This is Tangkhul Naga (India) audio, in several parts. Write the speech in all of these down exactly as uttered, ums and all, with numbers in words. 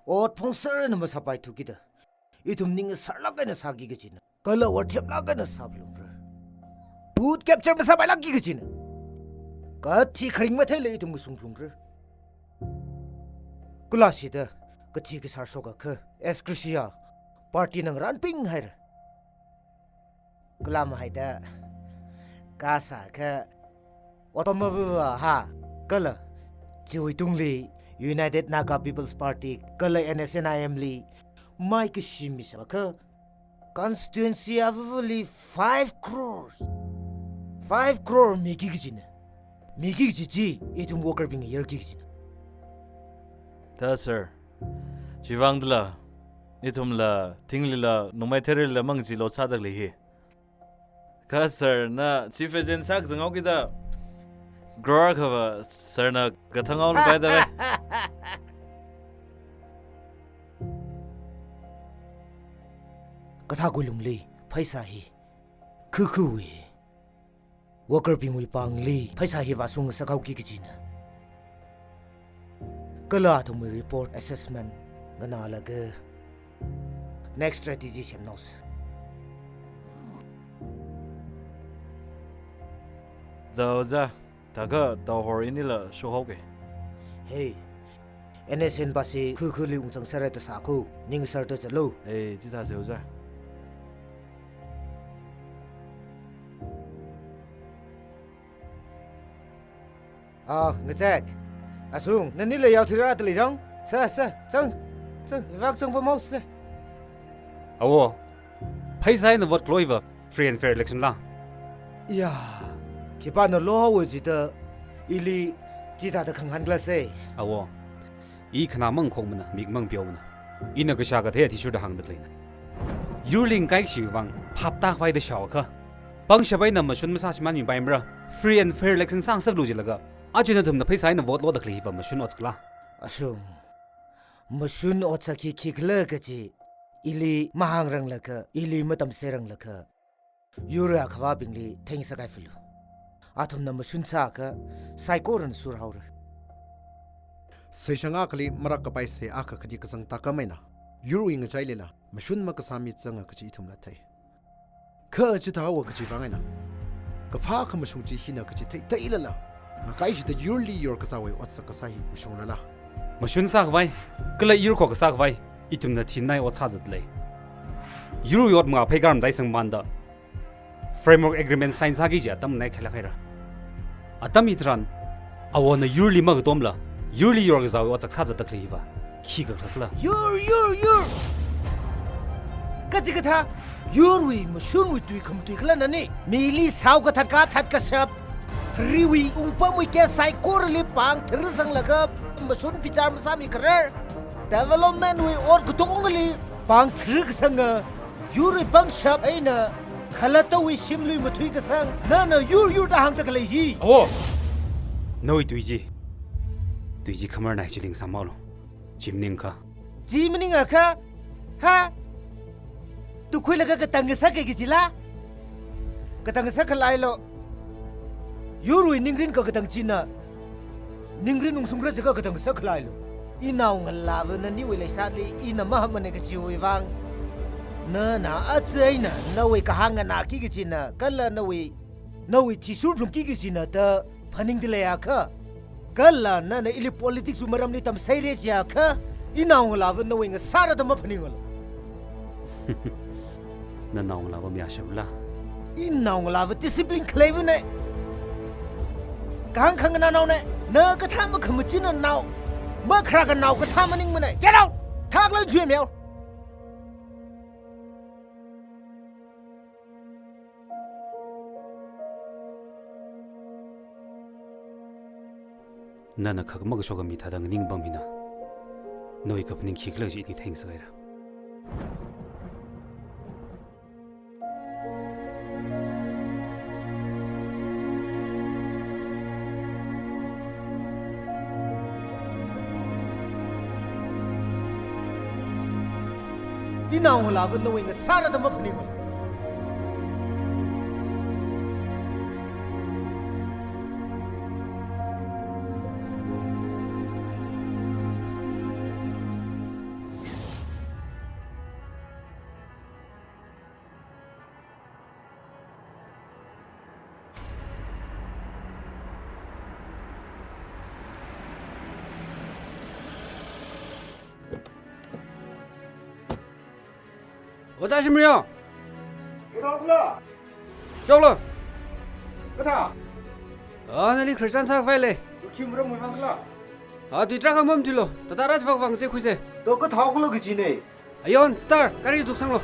Ot phongserna masāpaithu kida, ithum ning sārlāk eina sāki kajina. Kala war themlāk eina sāphalungra. Vote capture masāpailākki kajina. Kathi kharing matheila ithum kasung phalungra. Kala shida kathi kasār shokakha, as Christian, party na ngarānping haira. Kala mahaida, kasā kha, ot pamavava ha, kala, chiwui tungli, United Naga People's Party, kala N S N I M li, maikashi misākha, constituency avavali five crores. Five crore miki kajina. Miki kaji chi, ithum worker bing yarki kajina. Ta sir, chivangdala, ithumla, thinglila, nungmai therila, mangachee lo sādalei hi. Kha sir na chief agent sākazang haokida, crore akhava sir na kathang haoluipaida ve. Kathākui lungli, pheisā hi, khukhui. Worker bingwui pāngli, pheisā hi vāshung ngasakhaoki kajina. Kala athumwui report assessment nganālaga next strategy semnaosa. Thāda, thākha thāhor inila shokhaoke. Hey, N S N bus hi khukhuili ungzang sāra da sākho, ning sārda zatlu. Hey, chithāsa oja. Ah, ngazek. Ashung, nanila yaothira da lei jang. Sir, sir, zang. Zang, ivak zang pamhaosa. Awo, pheisā eina vote kalo iva free and fair election la. Ya, khipāna lohaowa jida ili chithāda khangahān khala se. Awo, i khanā mangkhokmana, mik mangpheomana. Ina kashā kathei athishurda hāngda khaleina. Yurli ngakaikashi vang phap tākhavai da shaokha, pangshap eina mashun masāshimānmipaimara, free and fair election sāngasaklu jilaga, aja nathumna pheisā eina vote loda khalei hiva mashun otsak khala? Ashung, mashun otsak hi khikhala kaji, ili mahāngranglakha, ili matamseiranglakha, yur akhavābingli theingasakhaiphalu. Athumna mashun sākha, saikorana surhaora. Seishang akhali marakkapai sei akha khani kazang tākam eina, yurwui ngachailila, mashun makasā mi zanga kaji ithumla thei. Kha chithāhaowa kaji vang eina, kaphā khamashung chi hina kaji theitheilala, ngakaishida yurli yor kazāwui otsak kasā hi mashungrala? Mashun sākhavai, kala yur khok kasākhavai, ithumna thinai ot sāzatlei. Yurwui ot mangā pheikar matai sangmanda, framework agreement sign sāki kaji atam nai khailāk haira. Atam hitharan, awona yurli makatomla, yurli yor kazāwui otsak sāzatda khalei hiva, khi kakhlakhala? Yur, yur, yur! Kachikathā, yurwui mashunwui tui khamatui khala nani, mili sāo kathat kathat kashap, thariwui ungpamwui case saikorali pāng tharāzanglaga, mashun bichar masāmi kharar, development wui ot katongali pāng tharākasanga, yurwui pangshap eina khalattawui shimlui mathuikasang, nana yur yurda hāngda khalei hi. Awo! Nawui tui chi, tui chi khamar nai, chili ngasāmhaolu. Chi maningakha. Chi maningakha? Ha? Tukhuilaga katang ngasakki kajila? Katang ngasak khalailu. Yurwui ningrin kakatang china, ningrin ungshungra jiakha katang ngasak khalailu. Inaongalāva naniwui leishāli ina mahāngmana kajiwui vang, nana aja eina nawui kahāng nganāki kajina, kala nawui, nawui thishur phalungki kajina da phaningda leiakha, kala nana ili politics wui maramli tamseira jiakha, inaongalāva nawui ngasāra da maphaningalu. Nanaongalāva mayāshapla? Inaongalāva discipline khaleivana. Kahāng khanganānaona. Na kathā makhamachinna nao, makharā kanao kathā maningmana. Get out! Thakla thuimiao. Nana khak makashoka mi thāda nganing pam hina, nawui kaphaning khikhala kaji ini theingasakhaira. Inaongalāva nawui ngasāra da maphaningalu. Ojā Shimreo. Kathākhala? Choklo. Kathā? A, nali Christian sākhavai lei. Luchimra muimangkhala? A, tui tarākha mamthuilo. Tata rāchivak vang se khuise. To kathākhala kajine. Ayon, Star, gari zuksanglo.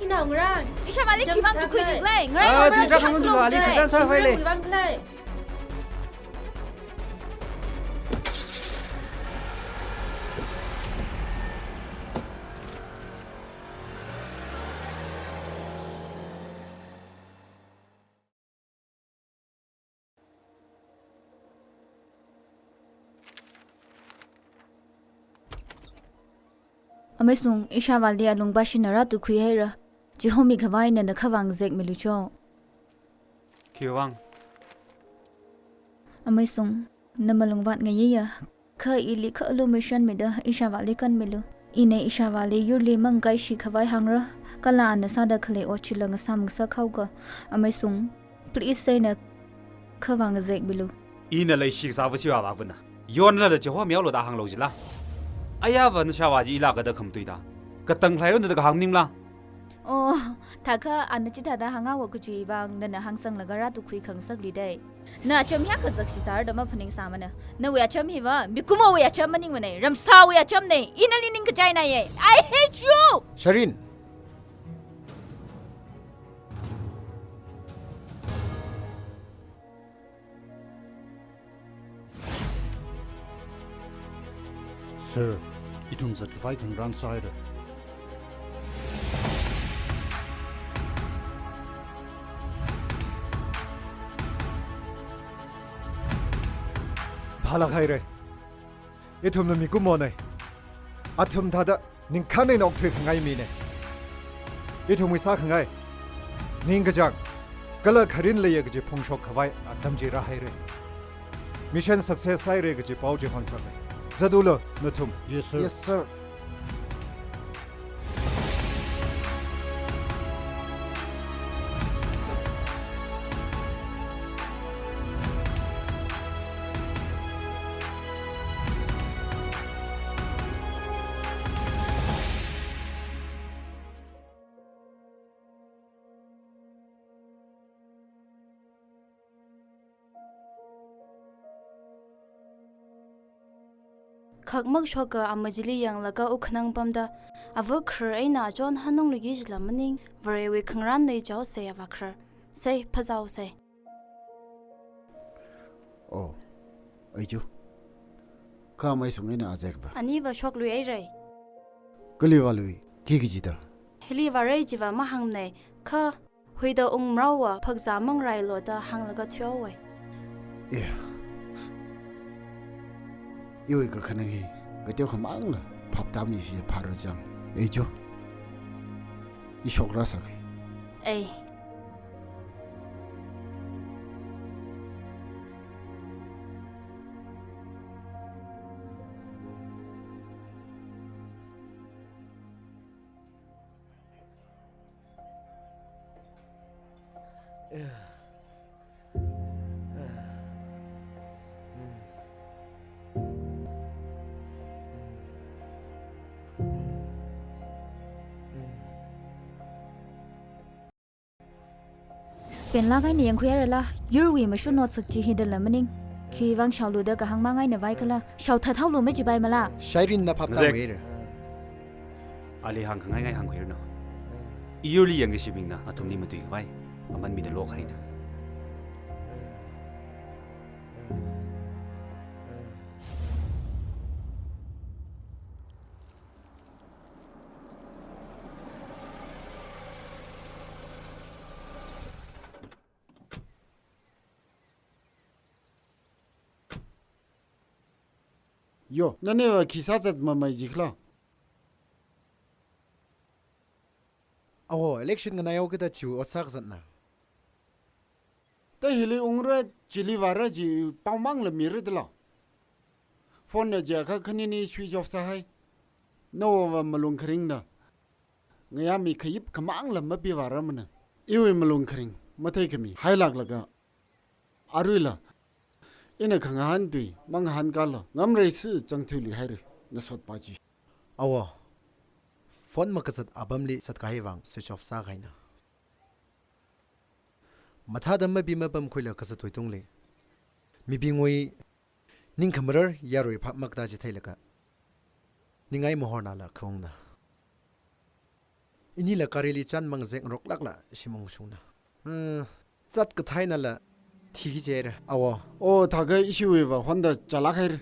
Ina ngarang. Ishāvāli khimang tukhui jiklei. Ngarang, a, ngarang, tui tarākha mamthuilo, ali Christian sākhavai lei. Muimangkhalei. Amei Sung, ishāvāli alung bashina rātukhui haira. Chihomi khavai nana khavā ngazekmilu cho. Khiwui vang? Amei Sung, na malung vātngayiya. Kha ili kha lukhamashanmida ishāvāli kanmilu. Ina ishāvāli yurli mangkaishi khavai hāngra. Kala ana sāda khalei ot chila ngasam ngasak haoka. Amei Sung, please sai na khavā ngazekmilu. Ina leishi kasā vāshi vāvāvana. Yonlala chihomi yaolo da hānglo jila. Ayāva nashāvā chi ila kada khamatuida. Katang khalei ronda kahāng maningla. Oh, thākha ana chithāda hānghaowa kajiwui vang nana hāngsanglaga rātukhui khangasakli dei. Na acham hiyākha zakshi sārda maphaningsāmana. Nawui acham hiva mikumowui acham maningmanei, ramsāwui achamnei. Ina nali ningkachainaiye. I hate you! Shireen! Sir, ithum zatkhavai khangarān sāhaira. Phālāk haira. Ithumna mikumonei. Athum thāda ningkhān eina okthuikhangai minei. Ithumwui sākhangai ningkachāng kala kharin leiya kaji phongshok khavai atam chi rāhaira. Mission success haira kaji pao chi honsakra. Zatulu, nathum. Yes, sir. Yes, sir. Khak makshoka ama chili yanglaga wukkhanang pamda, ava kharar eina achon hanungluiki jila maning, Varewui khangarān nei chaosei ava kharar. Sei, phāzāosei. Oh, ai chu. Kha Amei Sung eina azekva. Aniva shoklui haira. Kali vālui, khi kajida. Hili vāra jiva mahāngmanei, kha huida ungmaraowa phakzā mangrailu da hānglaga thuihaowei. Yeah. Iwui kakhanang hi kateokha mangla phaptāmishi phāra chang. Ei chu. I shokra sākei. Ei. Penlāk eina yangkhui hairala, yurwui mashun otsak chi hidala maning. Khiwui vang shaolu da kahāng mang eina vaikhala, shao thathaolu majipaimala. Shireen na phaptāhaira. Ali hāngkhangai ngai hāngkhuiranu. Iyurli yangkashi bingna athumli matuikhavai aman mida lokhaina. Yo, naniva khi sāzatmamei jikhala? Awo, election nganaihaokida chiwui ot sākazatna. Ta hili ungra, chili vāra ji pao mangla mira dala. Phone na jiakha khanini switch off sāhai. Nawova malung kharingna. Ngayā mi khayip khamangla mapivāramana. Iwui malung kharing matheikhami hailāklaga, aruila ina khangahān tui mangahānkala ngamreisi changthuili haira, nasotpa chi. Awo, phone makazat apamli zatkahai vang switch off sākahaina. Mathāda mapimapamkhuila kazat huitungli mibingwui ning khamarar yarui phap makta chi theilaga ningai mahornala khaungna. Inila garili chān mang zek roklākla shim ungshungna. Hmm, zat kathainala thiki jihaira, awo. O, thākha ishiwui vāhonda chālāk haira.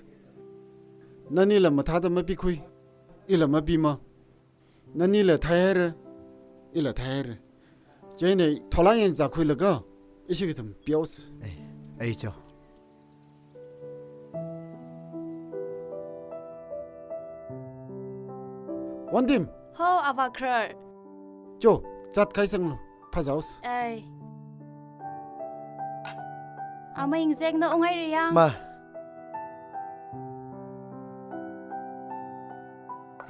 Nanila mathāda mapikhui, ila mapima. Nanila thaihaira, ila thaihaira. Chieina thola yangzākhuilaga ishi kathum piaosa. Ei, ei cho. Wondim. Ho, avā kharar. Cho, zatkahai sanglu, phazāhaosa. Ei. Ama ingzekna unghaira yang. Ma.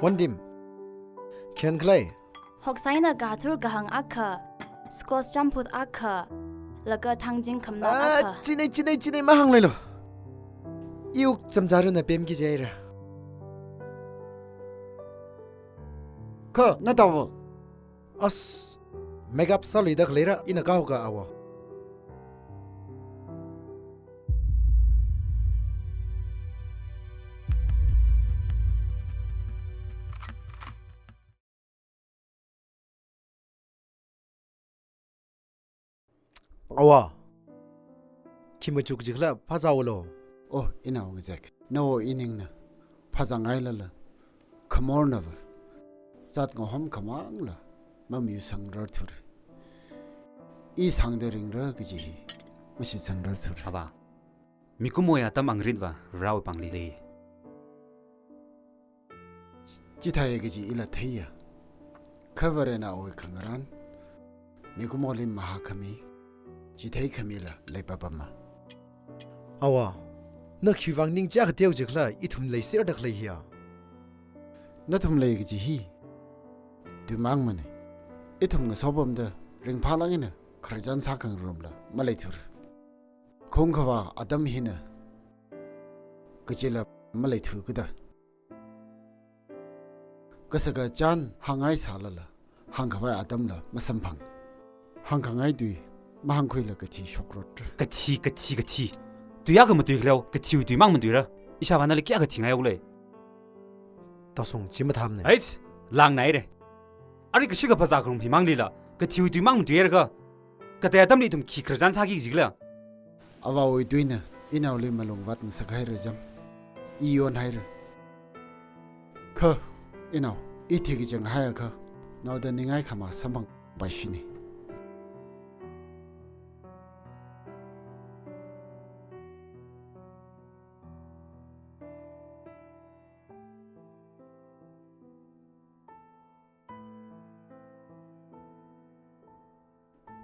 Wondim. Khen khalei. Hoksai eina gathur kahāng akha, squash champut akha, laga thangjing khamnao Ah, akha. Chinei, chinei, chinei, mahāngluilu. Iwuk chamcharuna pemki jihaira. Kha, na tawa. As, makeup sāluida khaleira, ina kaoka awo. Awo. Khi machuk jikhala phazāhaolu. Oh, inao ngazek. Nawo iningna. Phazāngailala. Khamornava. Zat ngahom khamangla. Mamiu sangrar thura. I sangda ringra kaji hi. Mashitsangrar thura. Avā. Mikumowui atam angrinva Varewui pāngli lei. Chithāya kaji ila theiya. Kha Varena awui khangarān, mikumoli mahākhami, chitheikhamila leipapama. Awo, na khiwui vang ningchā kateo jikhala ithum leiserda khalei hiya. Nathum lei kaji hi. Tuimangmana. Ithum ngasopamda ringphālāk eina khararchan sākhangarumla maleithura. Khungkhavā atam hina kachila maleithu kada. Kasaka chān hāngngai sālala, hāngkhavai atamla masamphang. Hāngkhangai tui mahāngkhuila kathi shokrot. Kathi, kathi, kathi. Tui akha matui khaleo, kathiwui tuimang matuira. Ishāvā nali kayākha thingai okle. Taosung, chi mathāmana. Ait, langnaire. Ari kashi kaphazā kharum himanglila, kathiwui tuimang matuirakha. Katei atamli ithum khi khararchan sāki jikhala. Avāwui tuina, inaoli malung vātngasak haira jam. I yonhaira. Kha, inao, i thikachang haiakha, naoda ningai khama samphang paishini.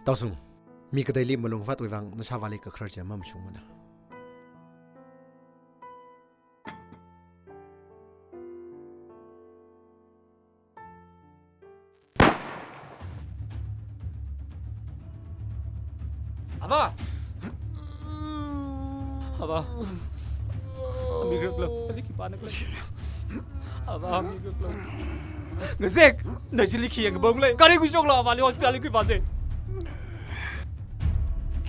Taosung, mi kateili malung vātwui vang nashāvāli kakharar chi mamashungmana. Avā! Avā! Mikraklu, ali khipānaklu. Avā, mikraklu. Ngazek, na chili khi yangkabonglei. Gari khuishoklu, avāli hospital li khuivāse.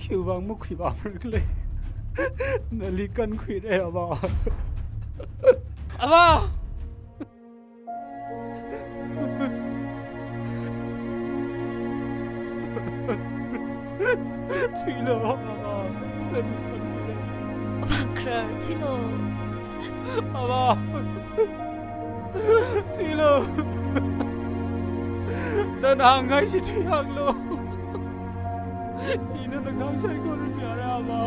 Khiwui vang makhuivāmara khala. Nali kankhuire, avā. Avā! Thuilu, avā. Avā kharar, thuilu. Avā. Thuilu. Nana hāngngai chi thuihanglu. Ina nana hāngshai khuram yare, avā.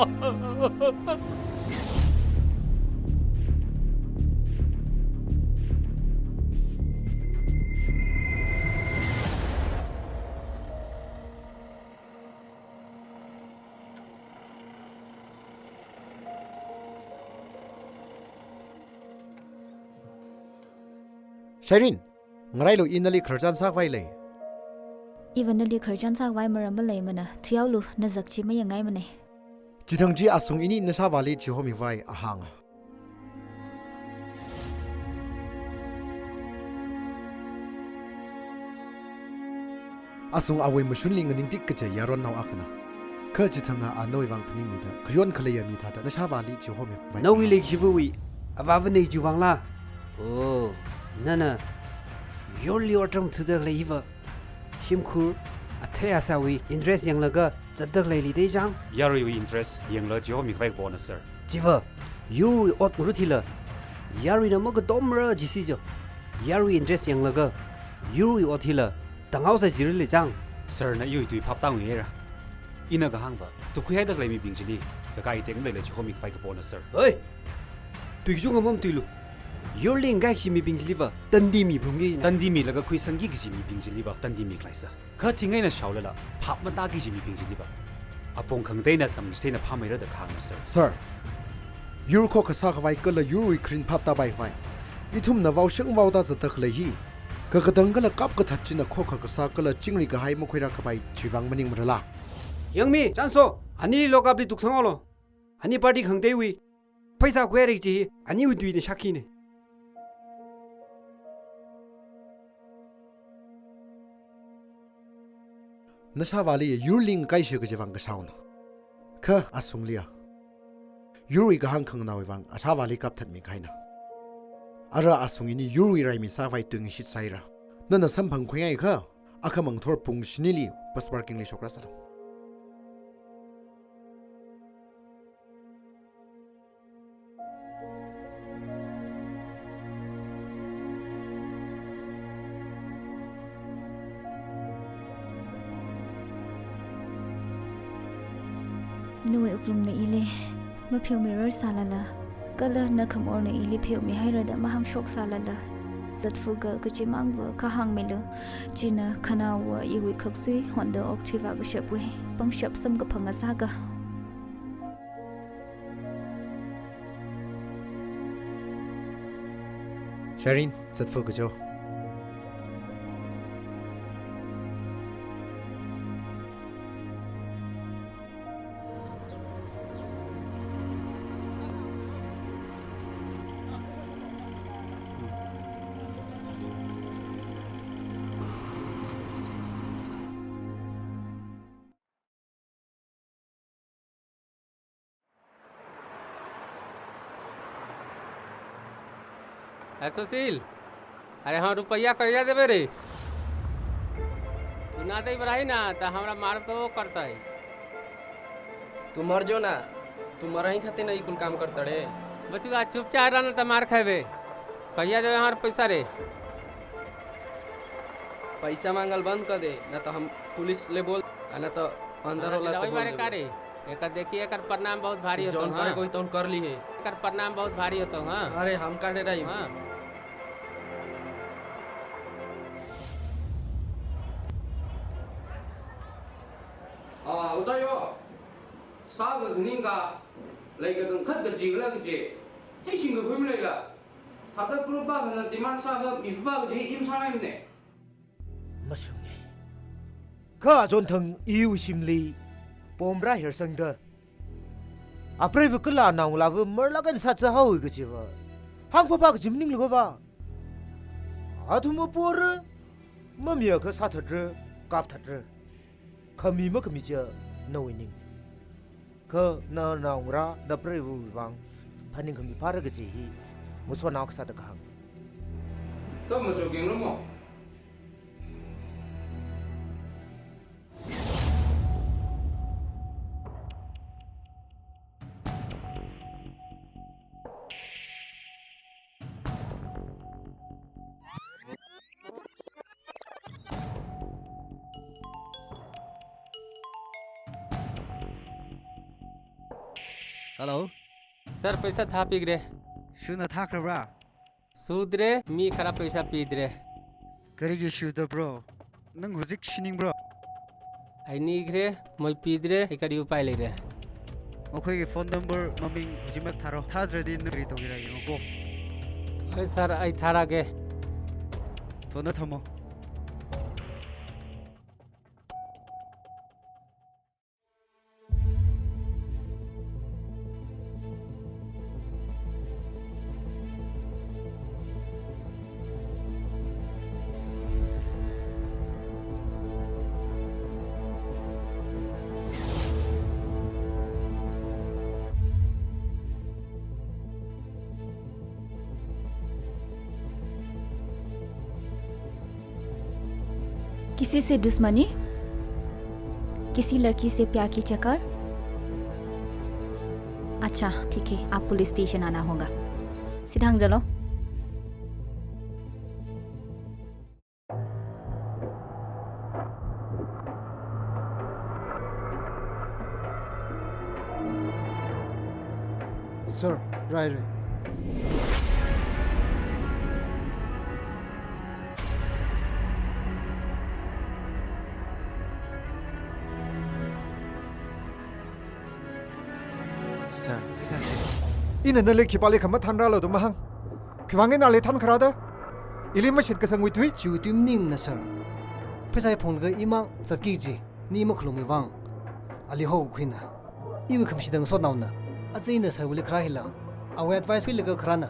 Avā. Shairin, ngarailu, i nali khararchan sākhavai lei. Iva nali khararchan sākhavai maram maleimana, thuihaolu, na zak chi mayangngaimana. Chithang chi asung ini nashāvāli chihomi khavai ahānga. Asung awui mashunli nganingtik kachei yaronnao akhana. Kha chithang a nawui vang phaningmida, khayon khaleiya mi thāda nashāvāli chihomivai. Nawui leikashivawui avāvana chiwui vangla? Oh, nana yurli otram thuda khalei hiva shimkhur athei asāwui interest yanglaga zatda khaleili dei chang? Yaruiwui interest yanglaga chihomi khavai kapona, sir. Chiva, yurwui ot ngarut hila yaruina makatomra jisi jo. Yaruiwui interest yanglaga yurwui ot hila tanghaosai jirili chang? Sir na iwui tui phap tānguihaira. Ina kahāngva, tukhuihaida khalei mibing chili kakai tekmaleila chihomi khavai kapona, sir. Hei! Tui kachungkha mamatuilu. Yurli ngakaiki kaji mibing chiliva tandi miphungki. Tandi milaga khuisangki kaji mibing chiliva tandi mikhalei sir. Kha thing eina shaolala phap matāki kaji mibing chiliva apong khangateina tamchitheina phāmeira da kahāngna, sir. Sir, yur khokkha sākhavai kala yurwui kharin phap tāpaikhavai, ithumna vaoshang vaoda zatda khalei hi kakatang kala kapkathat china khokkha kasā kala chingri kahai makhuira khavai chiwui vang maningmarala? Yangmi, Chanso, anili lockup li tuksanghaolu. Ani party khangateiwui pheisā khuihaira kaji hi aniwui tuina shākhina. Nashāvāli yurli ngakaisi kaji vang kashāona. Kha asungliya, yurwui kahāng khanganaowui vang ashāvāli kapthatmi kahaina. Ara asung ini yurwui raimi sākhavai tuingashit sāhaira. Nana samphangkhuingaikha, akhamang thor pung shinili bus parking li shokrasālu. Nawui wuklungna ili mapheomirar sālala, kala na khamorna ili pheomihaira da mahāngshok sālala, Zatfuga kachimangva kahāngmilu. China khanaowa iwui khaksui honda okthuiva kashapwui pangshap samkaphang ngasaka. Shairin, Zatfu kajo. ए सुशील, अरे हाँ, रुपया कहिया देबे रे? तू ना देबे रही ना, तो हमरा मार तो करता है। तू मर जो ना, तू मरही खातिर ना ई कुल काम करता रे। बचवा, चुपचाप रह ना, तो मार खाबे। कहिया देबे हमार पैसा रे? पैसा मांगल बंद कर दे, ना तो हम पुलिस ले बोल, ना तो अंदर वाला से बोल दे। एकर देखिए, एकर प्रणाम बहुत भारी होतो, जौन करे हाँ। कोई तौन कर ली है। एकर प्रणाम बहुत भारी होतो, हाँ। अरे, हम काटे रही। हाँ। आ, उतायो। साग घनिंग का, लाइक जंग खत दर्जी गला के जे, तेशिंग का कोई मिलेला। सादा group ba hana demand sāga mipā kaji imsāngaimane. Mashunge. Kha achonthang iwui shimli pomra hirsangda, apreiva kala naongalāva marlagan sāzahaowa kajiva hāngphāphā kaji maninglaga va. Athum apora, mamiakha sāthatra, kapthatra. Khami makhami chiya nawui ning. Kha na naongarā, na preiva vang phaningkhami phāra kaji hi ngasotnao kasāda kahāng. Tam machoking lo mo. Hello? Sir, paisa thāpikre. Shuna thākra bra? Sudre, mi kharā paisa pidre. Karigi shuda bro? Nang hojik shining bro? Ai nikre, moi pidre, ai kari upai leire. Makhoigi phone number maming hojimak thāro. Thādradi nang kari tongkira yangko. Oi sir, ai thārake. Phone na thamo. किसी से दुश्मनी? किसी लड़की से प्यार की चक्कर? अच्छा, ठीक है, आप पुलिस स्टेशन आना होगा। सीधा चलो। Sir, rai rai. Sir, pheisā chi. Ina nali khipālikha mathānrālu da mahāng. Khiwuivang ina ali thānkharā da? Ili mashitkasangwui tui? Chiwui tui maningna, sir. Pheisā phunglaga imang zatki kaji, ni makhalungwui vang. Ali hokhuina. Iwui khamashit tang sotnaona. Aja ina sir wuili kharā hila, awui advice khuilaga kharāna.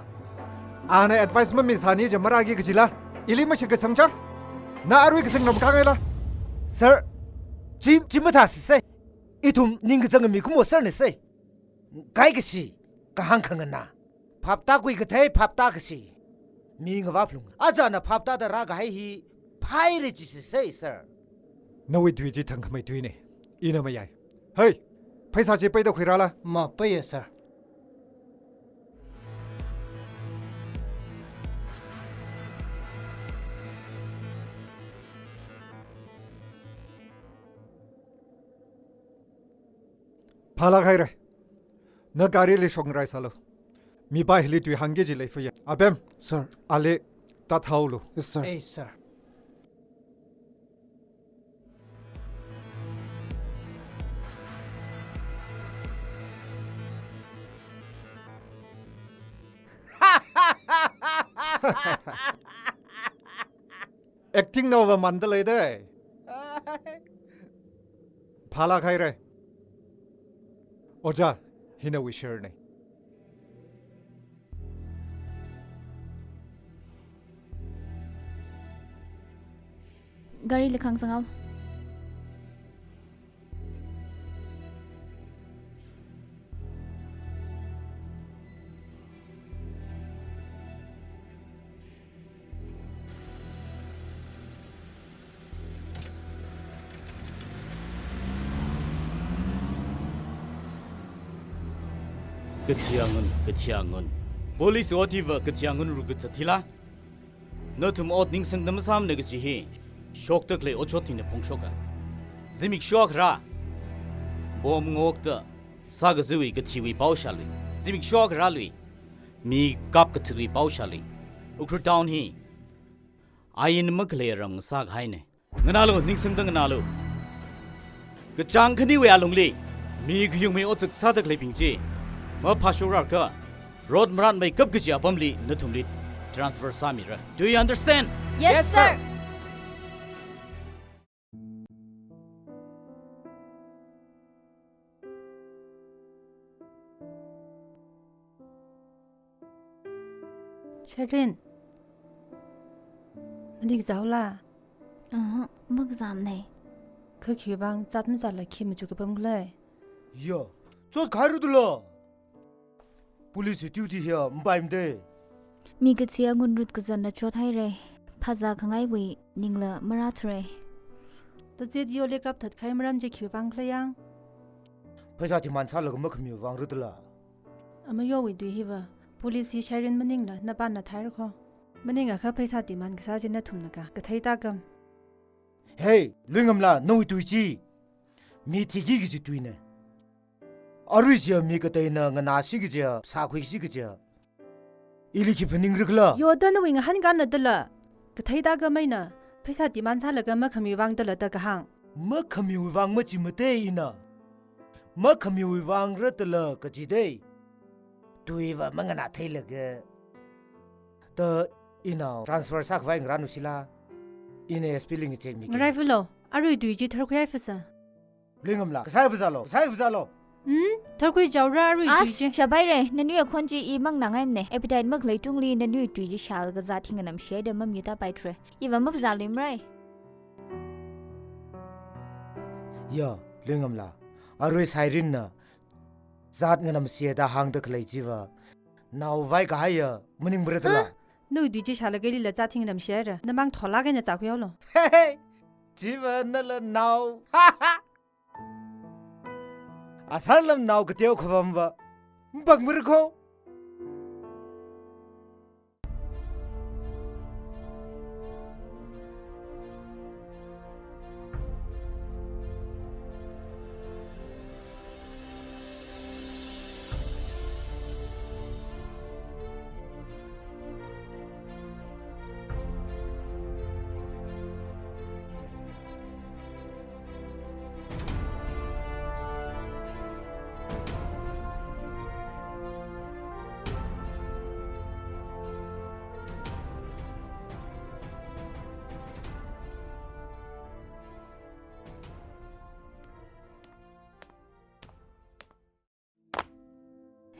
Ana advice mamisāni je marāki kajila, ili mashitkasang chang. Na arui kazing ram khangaila. Sir, chi, chi mathāsisei. Ithum ningkachāng mikumo sir na sei. Kaikasi, kahāng khanganā. Phaptākhui kathei phaptākasi. Mi ngavāphalung. Ajana phaptāda rākahai hi phaira jisisei, sir. Nawui tui chi thangkhamei tuina. Ina mayai. Hei, pheisā chi peida khuirāla? Mapeiya, sir. Phālāk haira. Na garili shokngarai sālu. Mipā hili tui hāngki kaji leifuya. Abem. Sir. Ali tāthaolu. Yes, sir. Yes, sir. Acting naova mandalei dei. Phālāk haira. Ojā, hi nawui share na. Garili khangasaklu. Kathia ngun, kathia ngun. Police otiwa kathia ngun ru kathāthila? Nathum ot ningsangda masāmana kaji hi shokda khalei otshot hina phongshoka. Zimiksho kharā, bomb ngokta sākaziwui kathiwui pao shālui. Zimiksho kharālui, mi kap kathilui pao shālui. Ukhrul town hi ain makhalei ram ngasākahaina. Nganālu, ningsangda nganālu. Kachāng khaniwui alungli mi khayungmei otsak sāda khaleibing chi maphāshokrakha, rot maratmeikap kaji apamli nathumli transfer sāmira. Do you understand? Yes, sir. Shairin, nali kazāhaola? Aha, makazāmana. Kha khiwuivang zat mazatla khi machuk kapam khala? Ya, chotkahai ru dala. Police duty hiya mapaimade. Mi kathia ngun ru kazanna chothaira. Phāzā khangaiwui ningla marāthura. Tazet yoli kapthat kahai maram chi khiwuivang khala yang? Pheisā demand sālaga makhamiwui vang ru dala. Amayowui tui hiva, police hi Shairin maningla napāna theirakho. Maningakha pheisā demand kasā chi nathumna ka, kathei tākam. Hey, Luingamla, nawui tui chi mi thiki kaji tuina. Arui chiya mi kateina nganāsi kajiya, sākhuisi kajiya, ili khi phaningra khala? Yoda nawui ngahānkāna dala. Kathei tākam eina, pheisā demand sālaga makhamiwui vang dala da kahāng. Makhamiwui vang machimade ina. Makhamiwui vang ra dala kajide. Tuiva manganā theilaga. Da ina transfer sākhavai ngarānusila. Ina S P li ngachek miki. Ngaraivulo, arui tui chi tharkhuihai fasa. Luingamla, kasai phazālo, kasai phazālo. Hmm? Tharkhui chaora arui tui chi. As, shabaire, nanui akhon chi i mangnangaimana. Appetite makhalei tungli nanui tui chi shālaga zat hi nganamshihaida mamita paithura. Iva maphazāluimara. Ya, Luingamla, arui Shairinna zat nganamshihaida hāngda khalei chiva naovai kahaiya maningmara dala. Huh? Nawui tui chi shālaga ilila zat hi nganamshihaira. Namang tholāk eina zākhuihaolo. Hey, hey. Chiva nala nao. Ha ha. Asarlam nao kateo khavamva. Mbak mirko.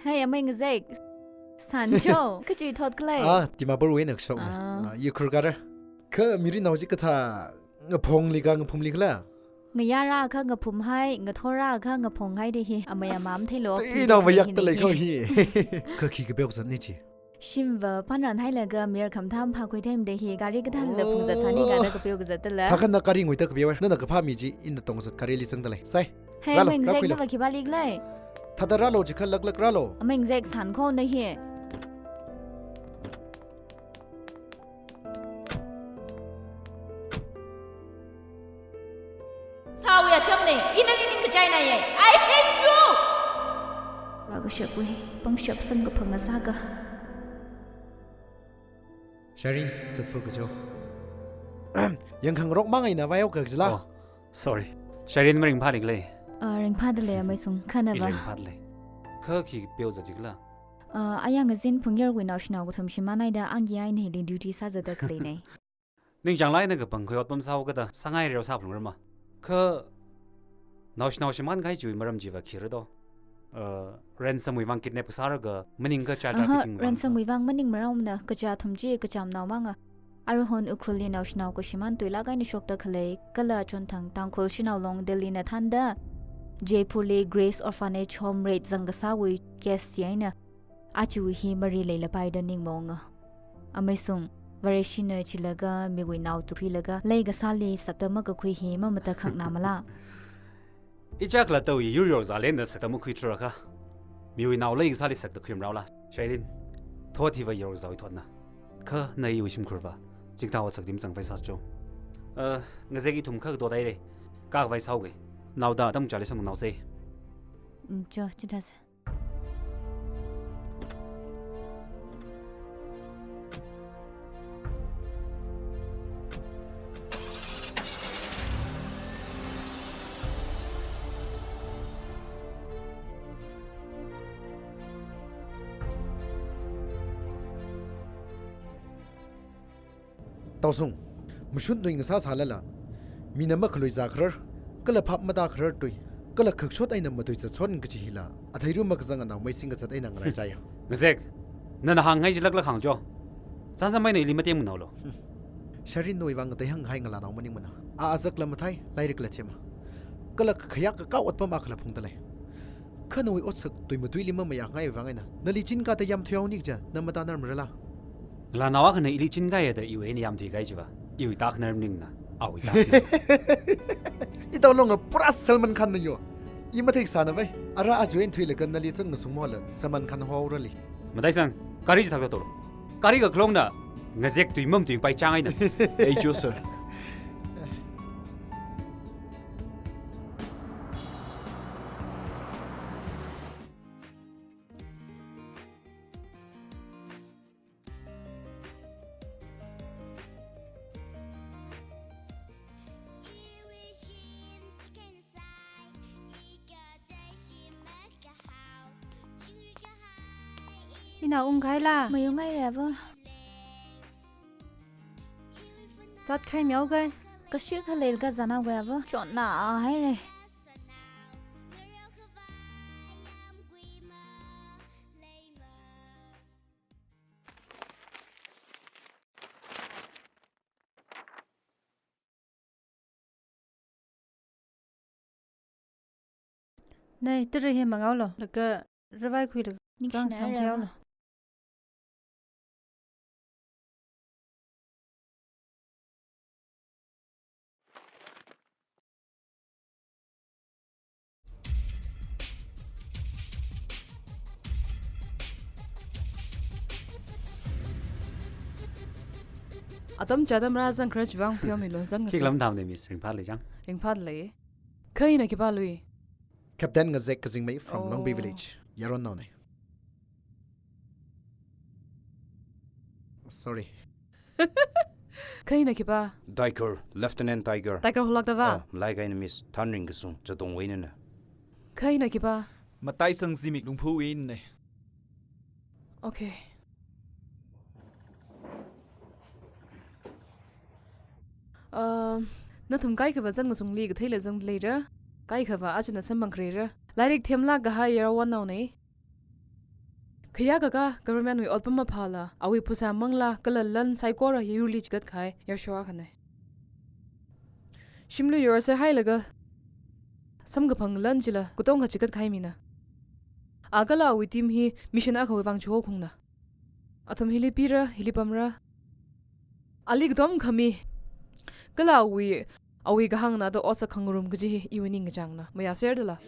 Hey, amei ngazek. Sancho, kachi thot khalei? Ah, Dimapur wui eina kashok na. Ah. Ah, yukhur kara. Kha mirinao chi kathā ngaphongli ka ngaphumli khala? Ngayā rākha ngaphum hai, ngathor rākha ngaphong hai da hi. Amei amam thei lo. Tui nao mayak ta lei kho hi. Kha khi kapeo kazat ni chi. Shimva panran hailaga mir khamtham phakhui time da hi gari kathāla phungzat sāni kala kapeo kazat da la. Thakhan na gari ngui ta kapeo, nana kaphā mi chi ina tongzat gari li zang da lei. Sai. Hey, rālo, amei ngazek, rākhuilo. Nava khipā li khalei? Thāda rālo, chikha laklak rālo. Amei ngazek, san kho na hi. Sāwui acham ne, ina ningkachai na ye. I hate you! Vākashapwui pangshap samkaphang ngasaka. Shireen, zatfu kajo. Yangkhangarok mang eina vāyao kajila. Oh, sorry. Shireen maringphā li khalei? Ah, ringphā da lei, amei sung. Kha nava? I ringphā da lei. Kha khi peo zat jikhala? Ah, aya ngazin phungyarwui naoshinao kathum shimān haida angki eina hili duty sāzatda khalei ne. Ningchāng lei, na kapangkhui otpam sāhaokada sāngai reo sāphalungra ma. Kha naoshinao shimān kahai chiwui maram chiva khira do? Uh, ransom wui vang kidnap kasāra kha maningkha child trafficking vang? Aha, ransom wui vang maning maramna, kachā thum chi kachamnao manga. Aruihon Ukhrulli naoshinao kashimān tuilāk eina shokta khalei, kala achonthang Tangkhul shanao long Delhi na thānda, Jaipurli Grace Orphanage Home raid zang kasāwui case chi eina, aja hi mari leilapai da ningmaonga. Amei sung, Vareshina chilaga miwui nao tukhuilaga lei kasāli sakta makakhui hi mamatakhak na mala? Ichak la tau i yur yor zalen na sakta makhui thura kha. Miwui nao lei kasāli sakta khuim rao la. Shireen, thot hiva yor zau i thotna. Kha na iwui shimkhurva chingthao sakdim zangvai sācho. Uh, ngazek ithum kha dot ai re. Kavai sāoge. Naoda atam chali samnao se. Mm, cho, chithāsa. Taosung, mashun tui ngasā sālala, mina makhalui zākharar, kala phap matākharar tui, kala khakshot eina matui zatshon kachi hila, atheiru makazang anaomei singkazat eina ngaraichaiya. Ngazek, nana hānghai chi laklak hāngcho. Sansameina ili mateng manao lo. Hmm. Shireen nawui vang ngatei hānghai ngalānao maningmana. A azak la mathei, lairik la thema. Kala khayak kakao otpam akhala phungda lei. Kha nawui otsak tui matuili mamayāngai vang eina, nali chinka da yamthuihaoni kaja, na matānar marala? Ngalānao akhana ili chinkaiya da iwui eina yamthuikahai chiva, iwui tākhanar maningna, awui tākhanar. Itaolonga pura Salman Khan na yo. I matheisāna vai. Ara aja eina thuilaga nali zan ngasung mola Salman Khan horali. Mataisan, gari chi thakta tolo. Gari kakhalongna ngazek tui mamatuipai chang eina. Ei, cho, sir. Ina ungkhaila? Mayungngaire ava. Tatkhai miaogai. Kashi khalei kazanao gai ava. Chonna a haire. Nei, tara hi mangaolo, laga ravai khuilaga. Ningshina kang samkhiaolo. Rama. Atam chāda marāzang kharā chivang pheomilu, zang ngasu. Khikha lam tamne, miss, ringphālei chang. Ringphālei. Kha ina khipālui? Captain Ngazek Kazingmei from Oh. Longbi Village. Yaronnaone. Sorry. Kha ina khipā? Tiger, Lieutenant Tiger. Tiger holakta va? Oh, malai kahaina, miss, thanring kasung, Chatongwui einana. Kha ina khipā? Mataisang Zimik Lungphuwui einane. Okay. Um, nathum kaikhava zan ngasungli katheila zangda leira, kaikhava achana samphang kharera. Lairik themlāk kahai yaronnaone. Khayākakā government wui otpam maphāla, awui phasā manglā kala lan saikora yurli chigat kahai yarsho akhane. Shimli yorser hailaga samkaphang lan chila katongkha chigat kahai mina. A kala awui team hi mission akhawui vang chihokhungna. Athum hili pira, hili pamra. Ali katom khami. Kala awui, awui kahāngna da otsak khangarum kaji hi iwui ningkachāngna. Mayāserdala.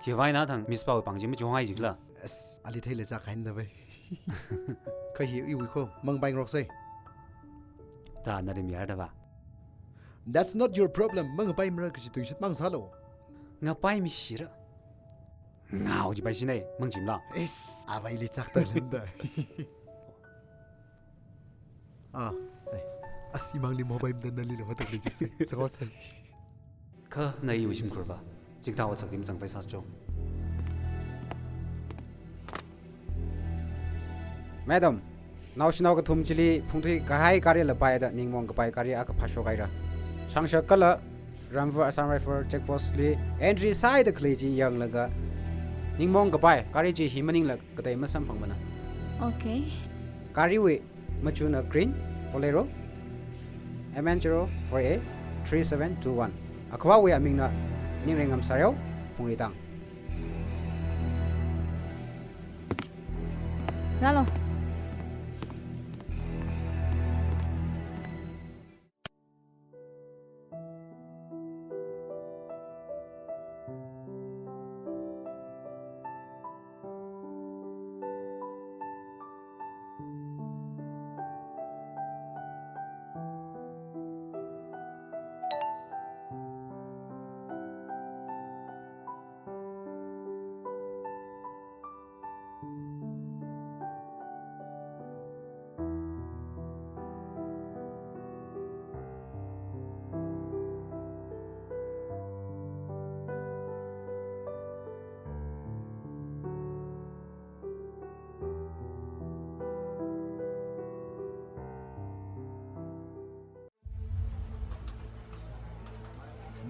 Khiwuivang nathang miss pao pāng chi machihongai jikhala? As, ali theila chākhainda vai. Kha hi iwui kho, mangpai ngaroksei. Ta na rim yarda va. That's not your problem. Mangpai mara kaji tui shit mang sālo. Ngapai mishira. Ngao jipai shinei, mang jimla. Is, availi chakta lenda. Ah, eh. As imangli mobile dan nali lo hatak le jisi. Sengosai. Kha na iwui shimkhurva. Jingtao chak dim chang pai sas chong. Madam, naoshinao kathum chili phungthui kahai gari lapai da ningmong kapai gari akha phāshok haira. Shangshak kala Ramvur Assam Rifle check post li entry sāhaida khalei chi yanglaga ningmong kapai gari chi hi maningla katei masamphangmana. Okay. Gariwui machuna green Bolero M N zero four A three seven two one. Akhavawui amingna Ningren Ngamsareo, Phungritang. Rālo.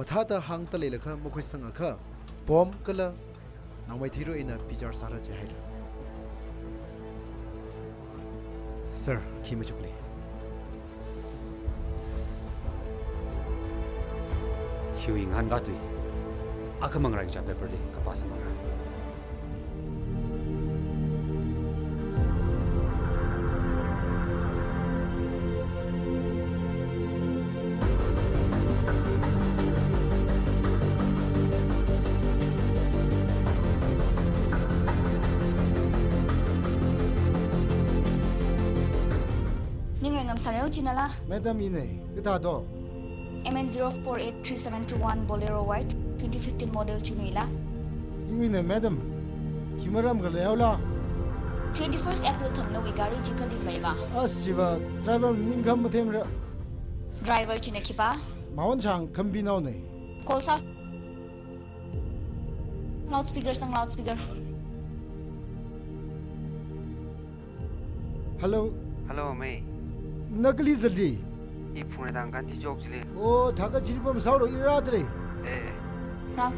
Mathāda hāngda leilakha makhuisangakha, bomb kala naomeithuirui eina bichar sāra jihaira. Sir, khi machukli. Hiwui ngahānva tui. Akhamang raicha paper li kapā samphanga. Ningren Ngamsareo chinala? Madam, ine, kathādo? M N zero four eight three seven two one Bolero white, twenty fifteen model chunila. Iwuina, madam. Khi maram khalei haola? Twenty-first April thang nawui gari chi kali vaiva. As chiva, driver ningkham mathemra. Driver china khipā? Maon Chang Khambinaone. Call sa. Loudspeaker sang, loudspeaker. Hello. Hello, mei. Na kali zatli? I Phungreitang Gandhi Chowk chili. Oh, thākha chili pam saolo, i rādalei. Eh, eh. Rang.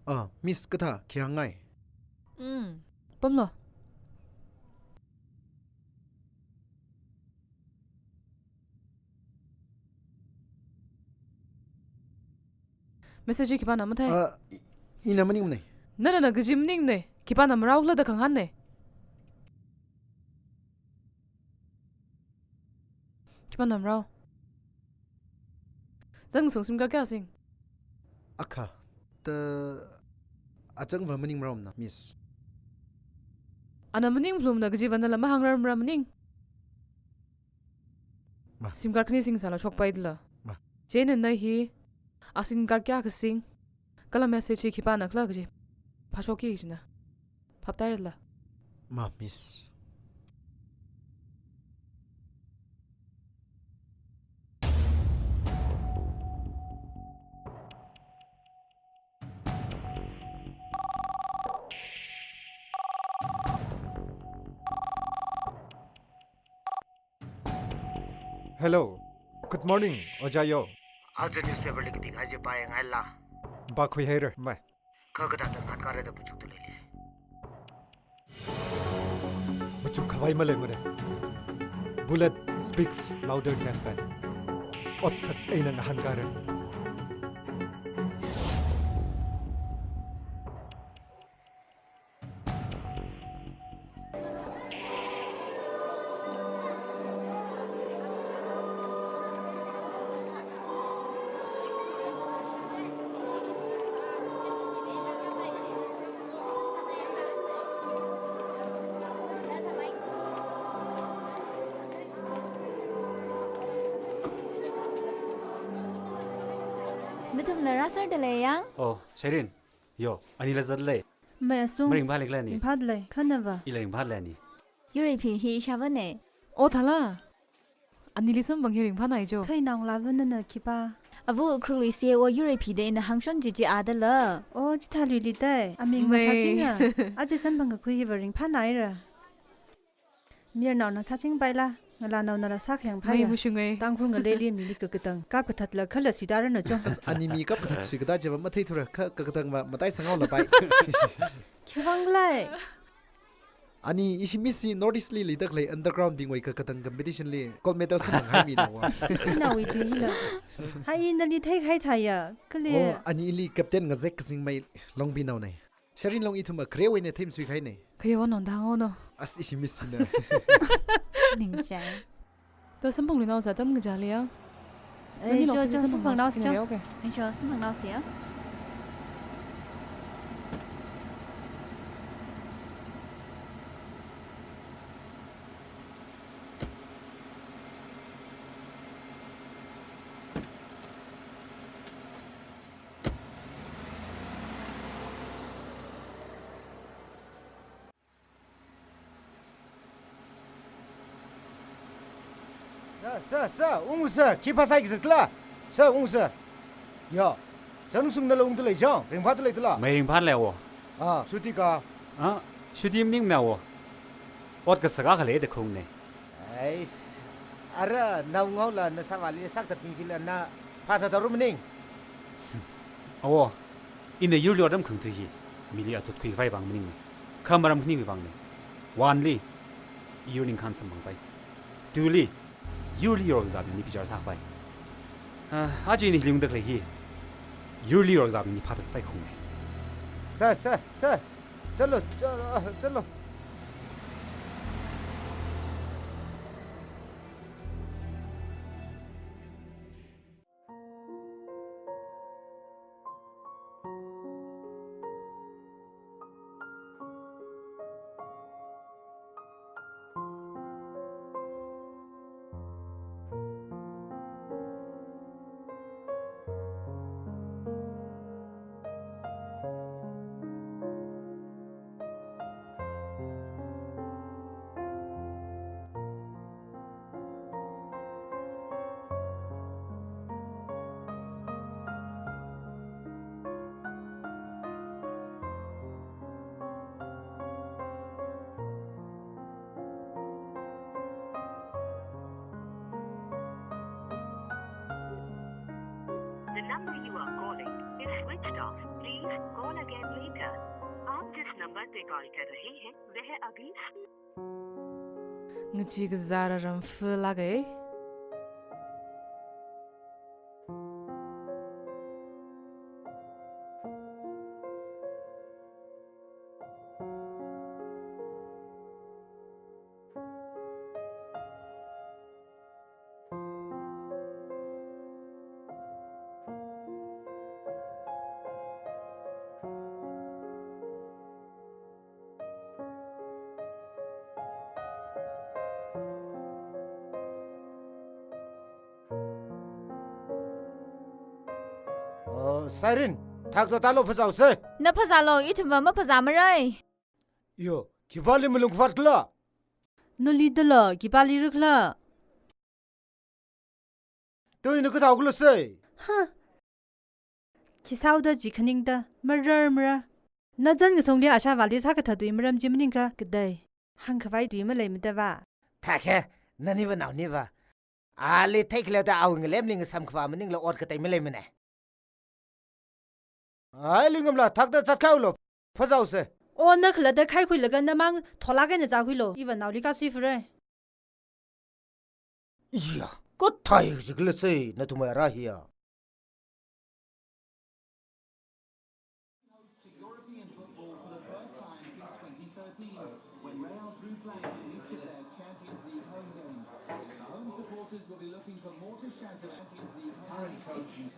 Ah, Miss, kathā khi hāngngai? Mm, pamlo. Message hi khipāna mathei? Ah, i-, ina maningnei. Nana, nana kaji maningnei. Khipāna marao khala da khangahānnei. Khipāna marao? Zangshung SIM card kayā sing? Akha, ta achangva maning maromna, Miss. Ana maning phalungna kajiva nala mahāngrarmara maning. Ma. SIM card khani singsāla shokpaidala. Ma. Chieina na hi, a SIM card kayā kasing, kala message hi khipāna khala kaji phāshokki kajina. Phaptairala? Ma, Miss. Hello. Good morning, Ojā Yo. Aja newspaper li kapikahai chi pāyangngaila? Pākhuihaira, mai. Kha kathāda ngahānkāra da machukda leili. Machukkhavai maleimara. Bullet speaks louder than pen. Otsak eina ngahānkāra. Nathumla rāsāda leiya? Oh, Sherin. Yo, anila zatlei. Mai asung. Maringphālei khala ani? Ringphālei, kha nava? Ila ringphālei ani. Yurei phi hi ishāvānei. Oh, thala. Anili samphang hi ringphānai jo. Khai naongalāva nana khipā? Ava Ukhrulwui C E O Yurei phi da ina hāngshon chichi adala. Oh, chithāluili dai. Aming Mai. Mashāchinga. Aja samphang kakhui hiva ringphānaira. Mayarnaona sāchingpaila, ngalānaonala sākhayang phāya. Mai mushungai. Tangkhul ngaleili mili kakatang kapkathatla khala suitāra na chong. As, ani mi kapkathat suikatā chiva matheithura, kha kakatangva mataisanghaolapai. Khiwuivang khala? Ani ishi Miss hi North East li leidakhalei underground bingwui kakatang competition li gold medal samphanghaimina wa. Inaowui tui hila. Hai nali theikahai thāya, kali. Oh, ani ili captain ngazek kazing mai Longpinaonei. Sherin long ithum a kharewui eina theimasuikahainei. Khayawa nonda hāngono. As ishi Miss hina. Ningchai. Ta samphangluinaosa tam ngachāliya. Eh, nani jo, office jo, samphangnaosa, samphangnaosa jo. Okay. Eh, jo, samphangnaosa ya. Sir, sir, sir, ungsa, khi phāsai kazat khala? Sir, ungsa. Ya, chānsung nala ungda lei chang, ringphāda leidala? Mai ringphālei awo. Ah, Shruti ka? Ah, Shruti maningmana awo. Ot kasā akha leida khaungnei. Ais, ara naongaola nasāvāli sākathatbing chila na phāthatharu maning. Awo, ina yurli otram khangatha hi, mili athut khuikhavai vang maningnei. Kha maram khaniwui vangnei. One li, yur ningkhān samphangkhavai. Two li, yurli yorkazābingli bichar sākhavai. Ah, aja ini hili ungdakhalei hi, yurli yorkazābingli phāthatkhavai khaungnei. Sir, sir, sir. Chalo, chalo, chalo. The number you are calling is switched off. Please call again later. आप जिस नंबर पे कॉल कर रहे हैं, वह अभी Ngachee kazāra ramfala kai. Oh, Siren, thakta tālu phazāosei. Na phazālu, ithumva maphazāmarai. Yo, khipāli malung khavāt khala? Nali dala, khipāli rikhala? Tui na kathāo khala sei. Huh. Khi sāoda chi khaningda, marar marar. Na Zangkasongli Ashavali sākathā tui maram chi maningkha kadai. Hāngkhavai tui maleimada va. Thakhe, naniva naoniva. Ali theikhaleoda awui ngalemli ngasam khavā maningla ot katei maleimana. Ai, Lingam la, thakta zatkhaolu, phazāosei. O, na khalatta khaikhuilaga namang tholak eina zākhuilu. Iva naoli kasuifarai. Iya, kathāi jikhala sei, nathumwui ara hiya. Host to European football for the first time since twenty thirteen, when Real drew blanks in each of their Champions League home games. The home supporters will be looking for more to shout about Champions League home games.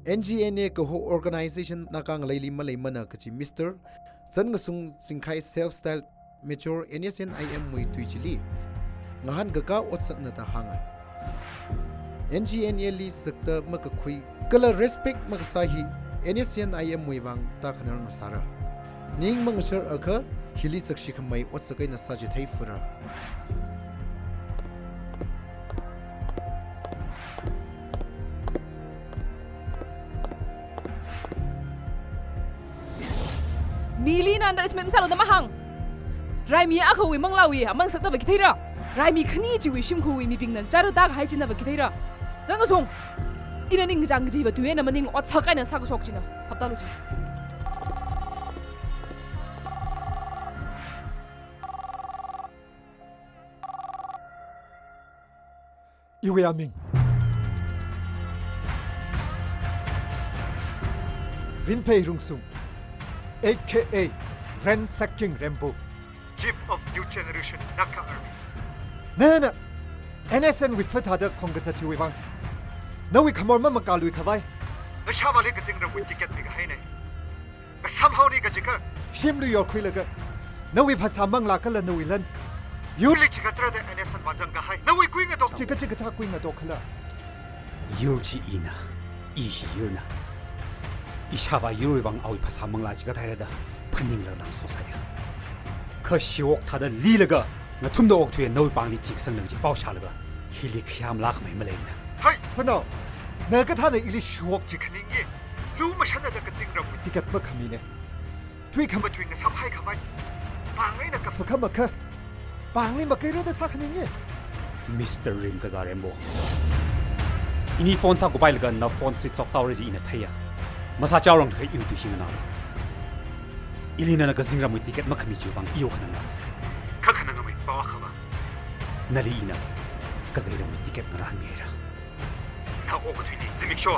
N G N A kaho organization Naga ngaleili maleimana kachi Mister Zangkasong Zingkhai self-styled mature N S N I M wui tui chili ngahānkakā otsakna da hānga. N G N A li sakta makakhui kala respect makasā hi N S N I M wui vang tākhanar ngasāra. Ning mangashar akha hili sakshikhamei otsak eina sāchithei fura. Mili na underestimate masālu da mahāng. Raimi akhawui manglāwui aman sakta va khi theira. Raimi khani chiwui shimkhurwui mibingna chara tākahai china va khi theira. Zangkasong, ina ningkachāng kaji va tui eina maning otsak eina sākashok china. Phaptālu chi. Iwui aming Rinphei Rungsung, A K A Ren Saking Rembo, Chief of New Generation Naga Army. Nana N S N wui phāthāda khongkazat chiwui vang nawui khamor mamakālui khavai Ashavali kazingramwui ticket mikahaina. Ngasam haoni kajikha shimli yorkhuilaga nawui phasā manglā kala nawui lan yurli chikatrada N S N vāzang kahai nawui kui ngadok chika chikathā kui ngadok khala. Yur chi ina, i hi yurna. Ishāvā yurwui vang awui phasā manglā chikathā rāda phaningla langsosāya. Kha shiwok thāda lilaga ngathumda okthuiya nawui pāngli thikasangna kaji pao shālaga hili khayā malākhamei maleimana. Hai! Phanao, na kathāna ili shiwok chi khaningi? Lu mashānada kazingram ticket makhamina. Tui khamatui ngasamhai khavai pāng eina kapha khamakha pāngli makairada sākhaningi. Mister Rimkazā Rembo, ini phone sākupailaga na phone switch off sāhaora chi ina theiya. Masāchaorang kha iwui tui hi nganāla. Ili nana kazingramwui ticket makhami chiwui vang i okhananga. Kha khanangamei pao akhava, nali ina kazeiramwui ticket ngarānmihaira. Na okathuili zimiksho,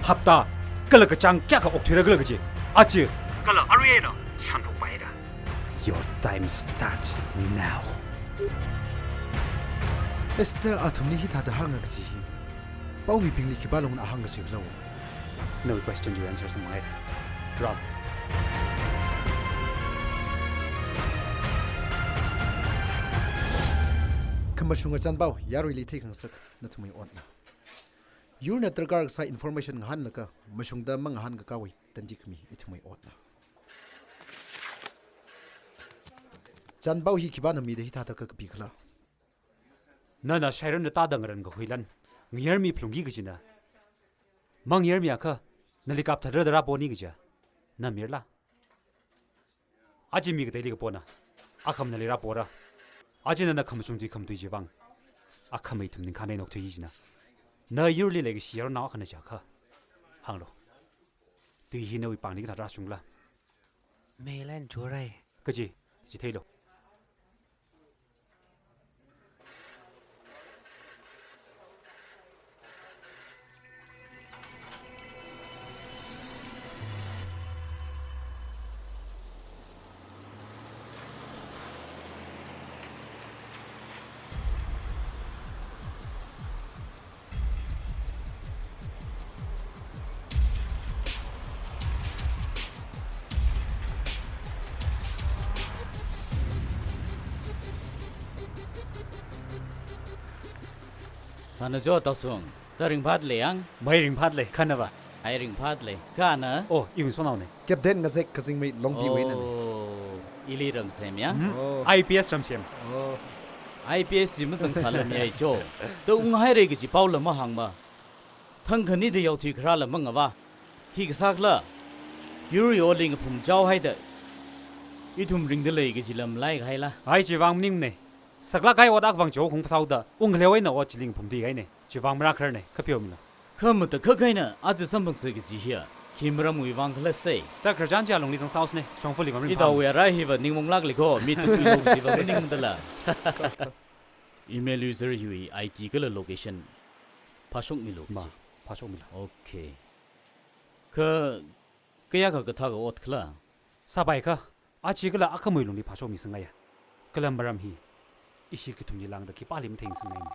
hapta kala kachāng kayākha okthuira khala kaji, aja kala arui eina shānphokpaira. Your time starts now. Esther, athumli hithāda hānga kaji hi, pao mibingli khipālungna hānga kaji khala? Nawui question chiwui answer sāmāngai. Rao. Khamashunga chānpao yaruili theikhangasak nathumwui otna. Yurna darkar kasā information ngahānlaga mashungda mangahānkakāwui tandi khami ithumwui otna. Chānpao hi khipāna mida hithāda kakapi khala? Nana Sharonda tāda ngaran kakhuilan ngayarmi phalungki kajina. Mangayarmiakha nali kapthatrada rāponi kaja na mirla? Aja mi kateili kapona, akhama nali rāpora. Aja nana khamashung tui khamatui chiwui vang akhama ithum ningkhān eina okthui kajina. Na yurli leikashi yaronnao akhana jiakha, hānglu. Tui hi nawui pāngli kathāda rāshungla? Meilan chorai. Kaji, chitheilu. Sāna jo Taosung, da ringphālei yang? Mei ringphālei, khanava. Ai ringphālei, khana? Oh, iwui sonaone. Captain Ngazek kazingmei Longpiwui einana. Oh, ili ramsem yang? Hmm? Oh. I P S ramsem. Oh. I P S chi mazangsālāmyai jo. Da unghaira kaji paola mahāngma. Thangkhanida yaothui kharāla mangava. Hi kasā khala? Yur yoling phumchao haida ithum ringda lei kajila malai kahaila? Ai, chiwui vang maningne. Saklāk kahai ot akha vang jo khung phasāoda, ungkhaleo eina ot chili ngaphumda haine. Chiwui vang marākharne, kha pheomilu. Kha matakhak eina aja samphangsa kaji hiya khi maramwui vang khala sei? Da khararchan chi alungli zangsāhaosne, shongfali vang ringphā. Itaowui arai hiva ningmaonglāklei ko, mi tuilu kajiva maningdala. Email user hiwui I D kala location phāshokmilu kaji. Ma, phāshokmilu. Okay. Kha kayākha kathākha ot khala? Sāpai kha, aja kala akhamawui lungli phāshokmisangngaiya. Kala maram hi ishi kathumli lāngda khipāli matheingasakngaine.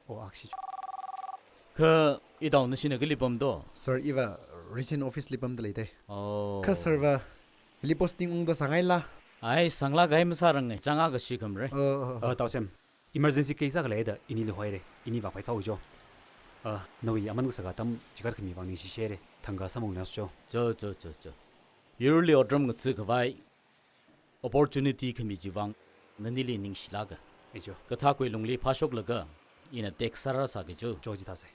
Oh, akshi. Kha itao nashina kali pamdo? Sir, iva region office li pamda leidei. Oh. Kha sir va hili posting ungda sāngaila? Ai, sānglāk kahai masārangne, chāng akha shikhamre. Oh, oh. Uh, Taosem, emergency case akha leida inili hoire, ini vāphai sāo jo. Uh, nawui aman kasaka atam chikat khami vang ningshishere, thangkha sāmaungnasu jo. Jo, jo, jo, jo. Yurli otram ngatsi khavai opportunity khami chiwui vang nanili ningshilāka. Ejo. Kathākui lungli phāshoklaga ina text sārāsāki jo. Jo, chithāsei.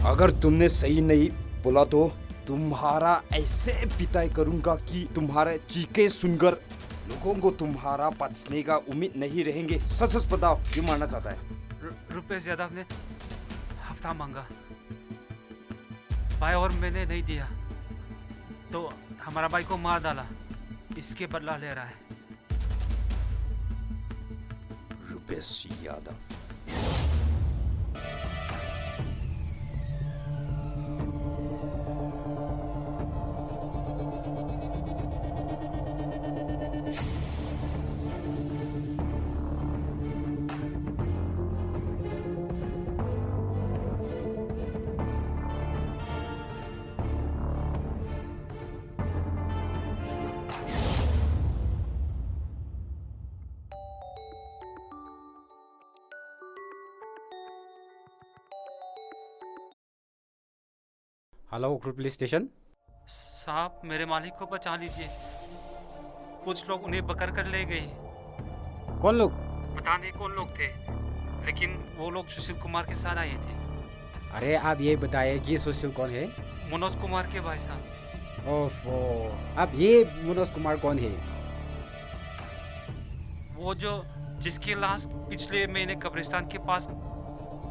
अगर तुमने सही नहीं बोला तो तुम्हारा ऐसे पिटाई करूंगा कि तुम्हारे चीखें सुनकर लोगों को तुम्हारा बचने का उम्मीद नहीं रहेंगे। सच सच बताओ, क्यों मारना चाहता है? रु-, रुपेश यादव ने हफ्ता मांगा। भाई, और मैंने नहीं दिया, तो हमारा भाई को मार डाला, इसके बदला ले रहा है। रुपेश Yadav. Hello, Ukhrul Police Station. साहब, मेरे मालिक को पहचान लीजिए। कुछ लोग उन्हें पकड़ कर ले गए। कौन लोग? पता नहीं कौन लोग थे, लेकिन वो लोग सुशील कुमार के साथ आए थे। अरे, आप ये बताइए कि सुशील कौन है? मनोज कुमार के भाई साहब। ओफो, अब ये मनोज कुमार कौन है? वो जो, जिसकी लाश पिछले महीने कब्रिस्तान के पास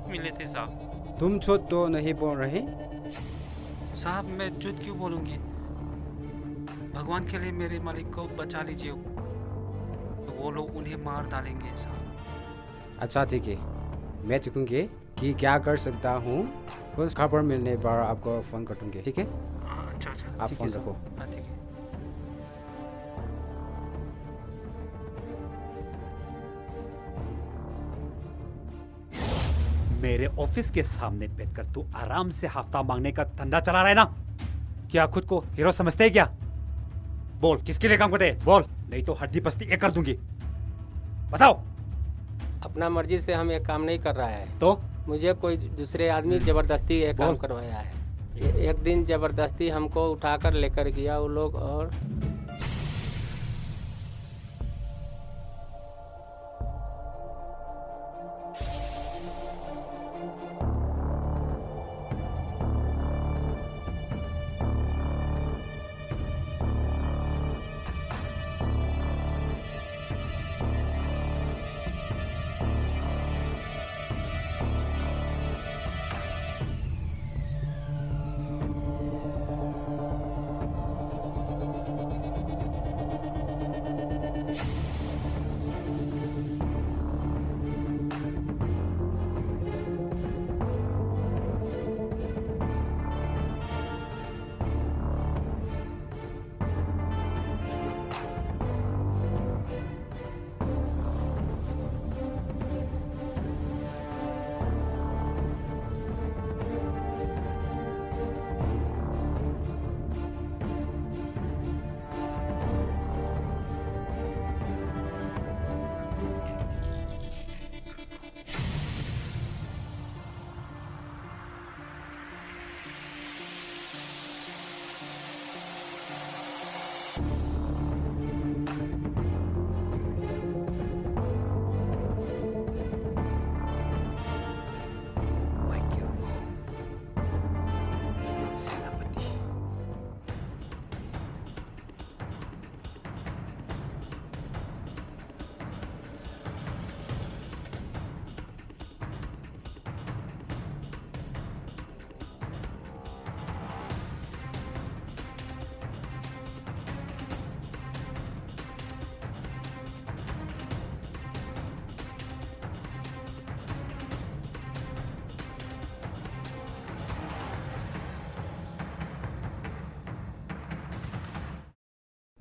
मिले थे साहब। तुम झूठ तो नहीं बोल रहे? साहब, मैं झूठ क्यों बोलूँगी? भगवान के लिए मेरे मालिक को बचा लीजिए, वो लोग उन्हें मार डालेंगे साहब। अच्छा, ठीक है, मैं देखूंगी कि क्या कर सकता हूँ। कुछ खबर मिलने पर आपको फोन कर दूंगी, ठीक है? हाँ, अच्छा, अच्छा। आप ठीक है फोन सर। रखो। हाँ, ठीक है। मेरे ऑफिस के सामने बैठकर तू आराम से हफ्ता मांगने का धंधा चला रहा है ना? क्या खुद को हीरो समझते है क्या? बोल, किसके लिए काम करते हैं? बोल, नहीं तो हड्डी बस्ती एक कर दूंगी। बताओ। अपना मर्जी से हम ये काम नहीं कर रहा है। तो? मुझे कोई दूसरे आदमी जबरदस्ती ये काम बोल। करवाया है। ए-, एक दिन जबरदस्ती हमको उठाकर लेकर गया वो लोग और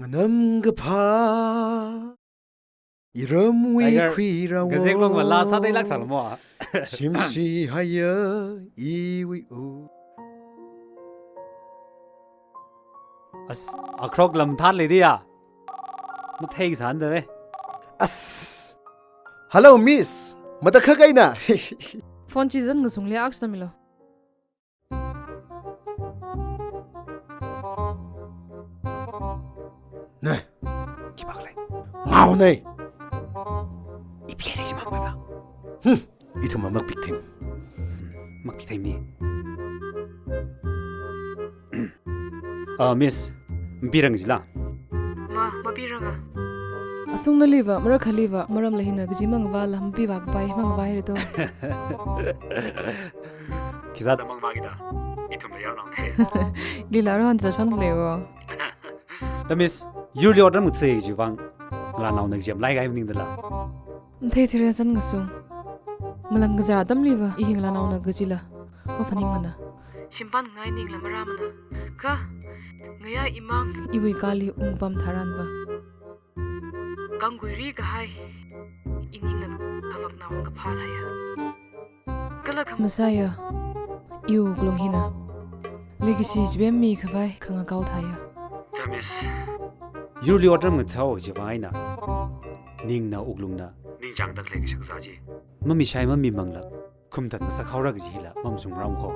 Nganamkaphā iramwui Tiger, khuirāwo. Gazek long wala sa dai lak salmo. Shimshi haya iwui u. As, akrok lam than le dia. Mathei san da le. As. Hello, miss. Matakhak eina. Phone chi zan ngasung le ask tamilo. Ne. Khipākhala? Ngaone. Iphere chi mang bala. Hmm. Ithum makpik thing. Makpik thing ni. Ah, miss. Mapirang jila? Ma, mapiranga. Asung naliva, marakhaliva, maram lahina kaji mangvāla, mapiva kapai, mangvāi reto. Khisāda mangvākida, ithumla yaonao se. Lila ran sa chon lewo. That means, yurli otram ngutse ji vang, ngalānaona kaji malai gai maning dala. Mathei thira san ngasung. Ngalang kazā atamliva, i hi ngalānaona kajila. Maphaningmana. Shimpan ngai ningla maramana. Kha, ngayā imang. Iwui kali ungpam tharanva. Kangkuiri kahai, iningna khavakna ungkaphā thāya. Kala kham- Masaya, iwui wuklung hina. Leikashi chibem mikhavai khangakao thāya. That means, yurli otram ngathao chivaina. Ningna wuklungna. Ningchāngda khalei kashak sā chi. Mamishai mamimangla. Khumtat ngasak haora kajila, mamsung ram kho.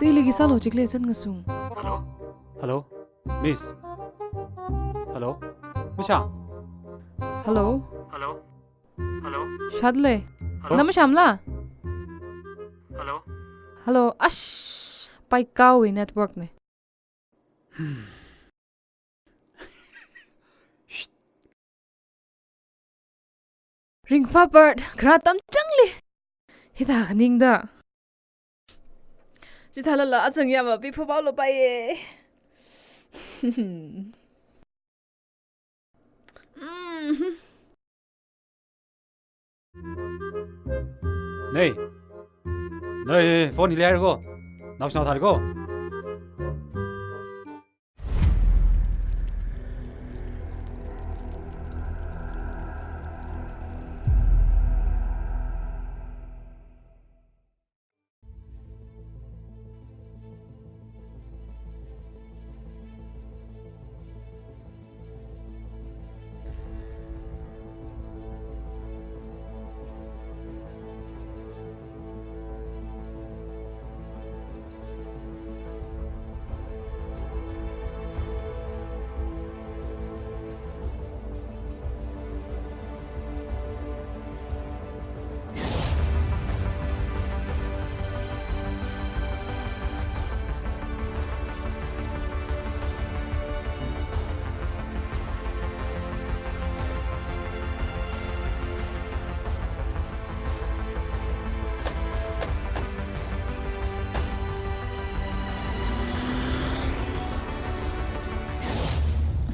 Tili khisālo chikle chan ngasung. Hello? Hello? Miss. Hello? Masha? Hello? Hello? Hello? Shadle. Hello? Na mashamla? Hello? Hello? Ash. Paikao i network ne. Ringphā part, kharā tamchangli. Hithā khaningda. Chithālala achang yāva pipha paolo paiye. Mm. Nei. Nei, phone hili haira ko. Naoshinao thāra ko.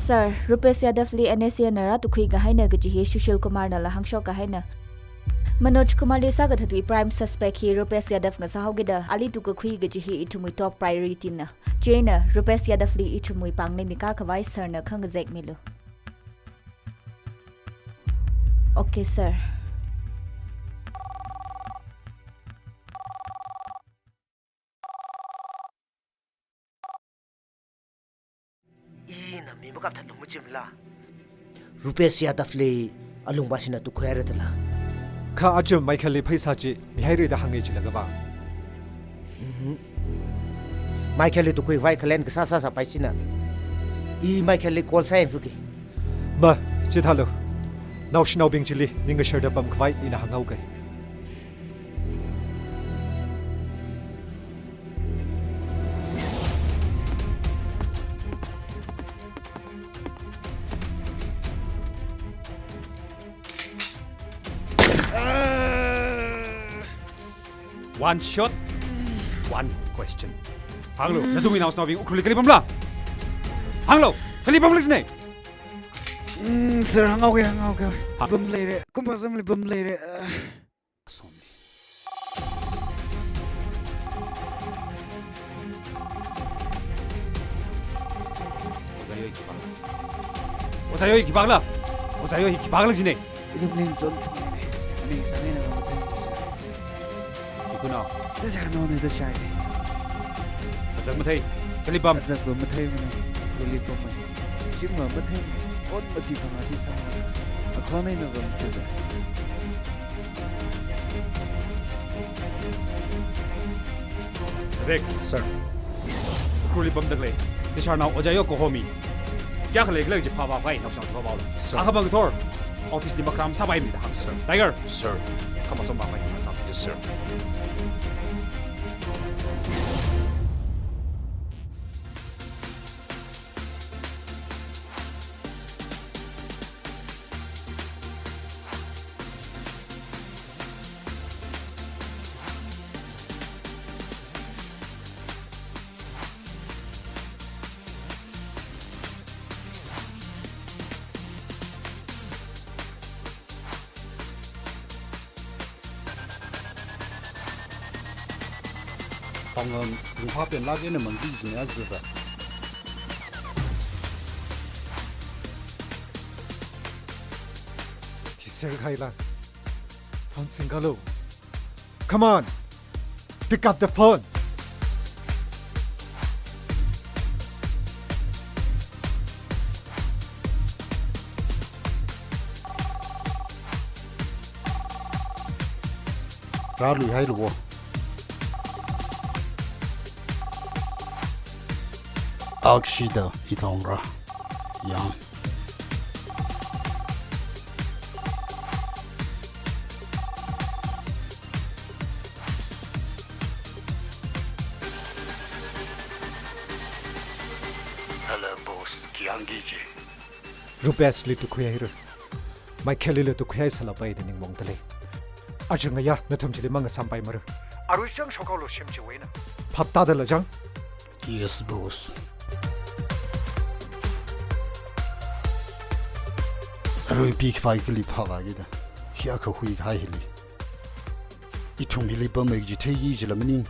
Sir, Rupesh Yadav li N S A na rātukhui kahaina kaji hi Sushil Kumar nala hāngshok kahaina. Manoj Kumar li sākathatwui prime suspect hi Rupesh Yadav ngasāhaokida ali tukakhui kaji hi ithumwui top priority na. Chieina Rupesh Yadav li ithumwui pāngli mikakhavai sir na khangazek milu. Okay, sir. Ina mi makapthatlu machimla. Rupesh Yadav li alungvāshina tukhuihaira dala. Kha achum Michael li pheisā chi mihaira da hānga chila kaba. Mhm. Michael li tukhuikhavai kalen kasā sāsāpai china. I Michael li call sāyangfuki. Ma, chithālu. Naoshinaobing chili ning ngasharda pamkhavai ina hānghaoki. One shot, one question. Hānglu, mm, nathumwui naoshinaobing Ukhrulli kali pamla? Hānglu, kali pamla jine? Mm, sir, hānghaoki, hānghaoki. Ha? Pam leira, Kumphasangli pam leira. Ah. Somni. Ojā Yoi khipākhala? Ojā Yoi khipākhala? Ojā Yoi khipākhala jine? Ithum ning chon khamaine. Aning sāngaina ngam thei. Khi khuinao? Tisharnaona da shai. Azak mathei, kali pam? Azak matheimana, kali pam. Shim matheimana, phone mati phangā chi sāmana. Akhon eina pamchuda. Azak. Sir. Ukhrulli pamda khalei tisharnao Ojā Yoi kaho mi kayākha leikhala kaji phāvākhavai naoshinao chi phāvālu. Sir. Akhamang kathor office li makharam sāpaimida hāng. Sir. Tiger. Sir. Khamashung vākhavai hāngchao. Yes, sir. Pangam, lungpha pen lak eina mangdi jine azuda. Tisar khaila. Phone singkalu. Come on. Pick up the phone. Rāluihailu wo. Akshida itong ra. Yang. Hello, boss. Khi hāngki ji? Rupesh li tukhuihaira. Michael lila tukhuihai sālapai da ningmaong dalei. Aja ngayā nathum chili mangasampaimara. Arui chang shokhaolu shim chiwui eina. Phap tādala chang. Yes, boss. Aruipi khavai kali phāvākida, hi akha huikahai hili, ithum hili pamei kaji theiki jila maning.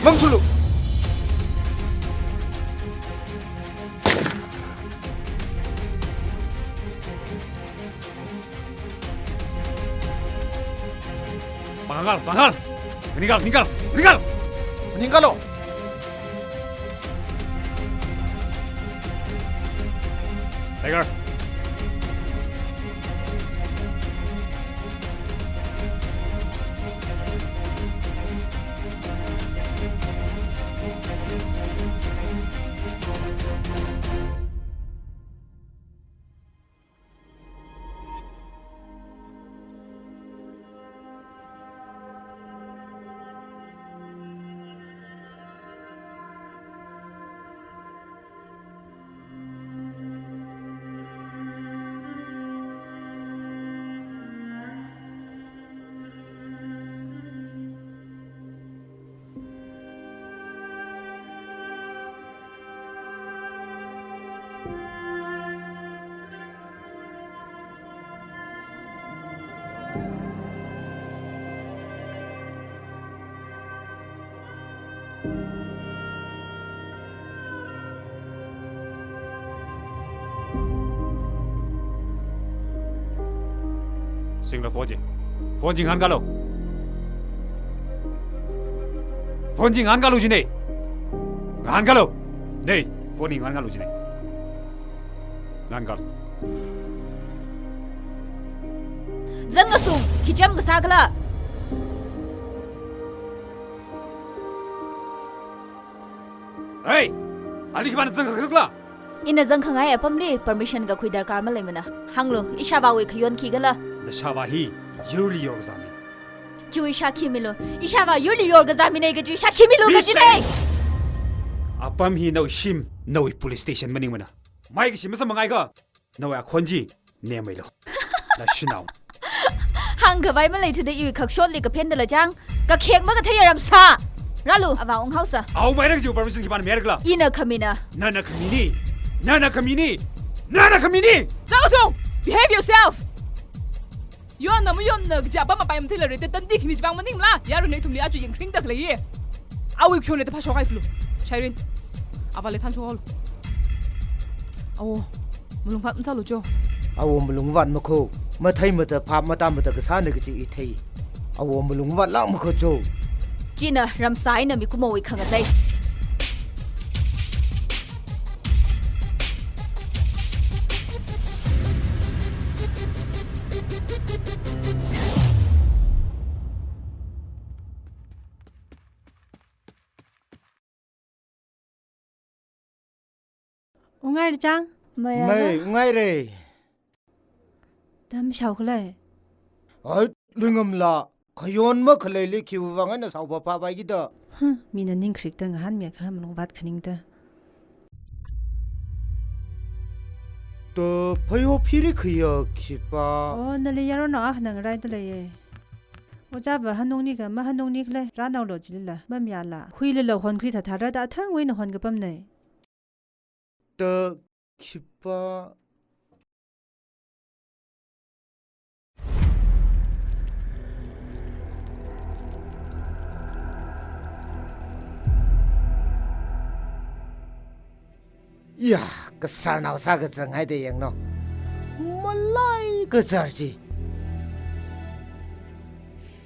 Mangthulu. Mangal, mangal. Maninggal, maninggal, maninggal. Maninggal lo. Tiger. Singla phone chi. Phone chi ngahānkālu. Phone chi ngahānkālu jine. Ngahānkālu. Nei, phone hi ngahānkālu jine. Ngahānkālu. Zangasung, khi chām kasā khala? Hey! Ali khipāna zangkakasakla? Ina zangkhangai apamli permission kakhui darkar maleimana. Hānglu, ishāvāwui khayon khikhala? Nashāvā hi yurli yorkazāmi. Chiwui shākhi milu. Ishāvā yurli yorkazāmine kajiwui shākhi milu kajine. Apam hi nawui shim, nawui police station maningmana. Mai kashi masamphangngaiakha, nawui akhon chi nemeilu. Nashinao. Hāngkhavai maleithuda iwui khakshotli kaphendala chang, kakhek makathei aram sā. Rālu, avā unghaosa. Awo maira kajiwui permission khipāna mirakhala? Ina khamina. Nana khamini. Nana khamini. Nana khamini. Zangasung, behave yourself. Yonna mayonna kaja apam apai matheilare, tandi khini chivang maningla, yarui ithumli aja yangkharingda khaleiye. Awui khayonli ta phāshokhaiflu. Shairin. Avāli thanshokhaolu. Awo, malungvāt masālu jo. Awo malungvāt makho. Mathei mata phap mata mata kasāna kaji i thei. Awo malungvātlāk makho jo. China ramsai na mikumowui khangatei. Ungngaira chang? Maya. Mei, ba? Ungngaire. Tam shao khalei. Ai, Luingamla, khayon makhaleili khiwui vang eina shaophāphāpaikida. Hmm, mina ningkharik ta ngahānmiakha malungvāt khaningda. To, phayo phiri khaya khipā. Oh, nali yaronao akha ngarāida leiye. Ojāva hanungni kha, mahanungni khalei, rānaolu chilila, mamayāla. Huilila honkhui thathara da athangwui eina honkapamnei. Ta khipā. Ya, kasarnao sākazang haida yanglu. Malai kazar chi.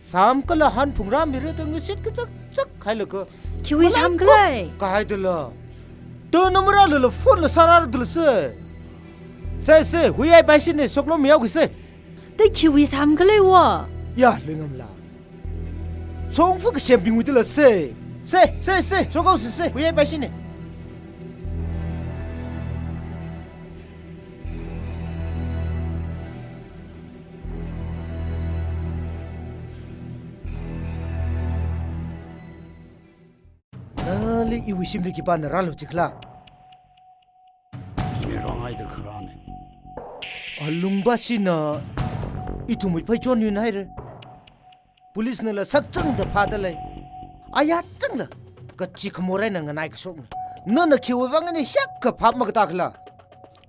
Sāmkhala hanphung rāmira da ngasit kachakchak hailaga. Khiwui sāmkhala? Kahaidala. Tana marālala phone la sārāradala se. Se, se, huyai paishine, shoklo mayao kise. Da khiwui sāmkhala wo? Ya, Luingamla. Shongfa kashembingwuidala se. Se, se, se, shokhaosa se, huyai paishine. Nali iwui shimli khipāna rālu jikhala? haida kharāna. Alungpashina ithumwui phei chon yun haira. Police nala sakchangda phāda lei. Aya changla, kachi khamor eina nganai kashokna. Nana khiwui vang eina hiyākha phap makatā khala?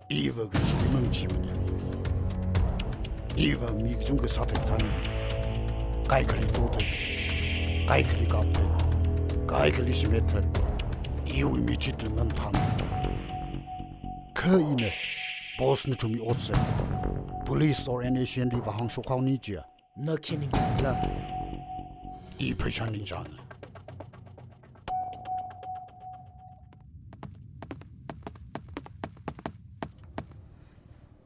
Iva kachili mang chimana. Iva mi kachungkha sāthat kahaimana. Kaikhali tothat, kaikhali kapthat, kaikhali shimetthat. Iwui mithitla nana thāmana. Kha ina boss nathumwui otsak police or N S C N li vāhāngshok haoni jiya, na khi ningchāng khala? I pheisā ningchāng.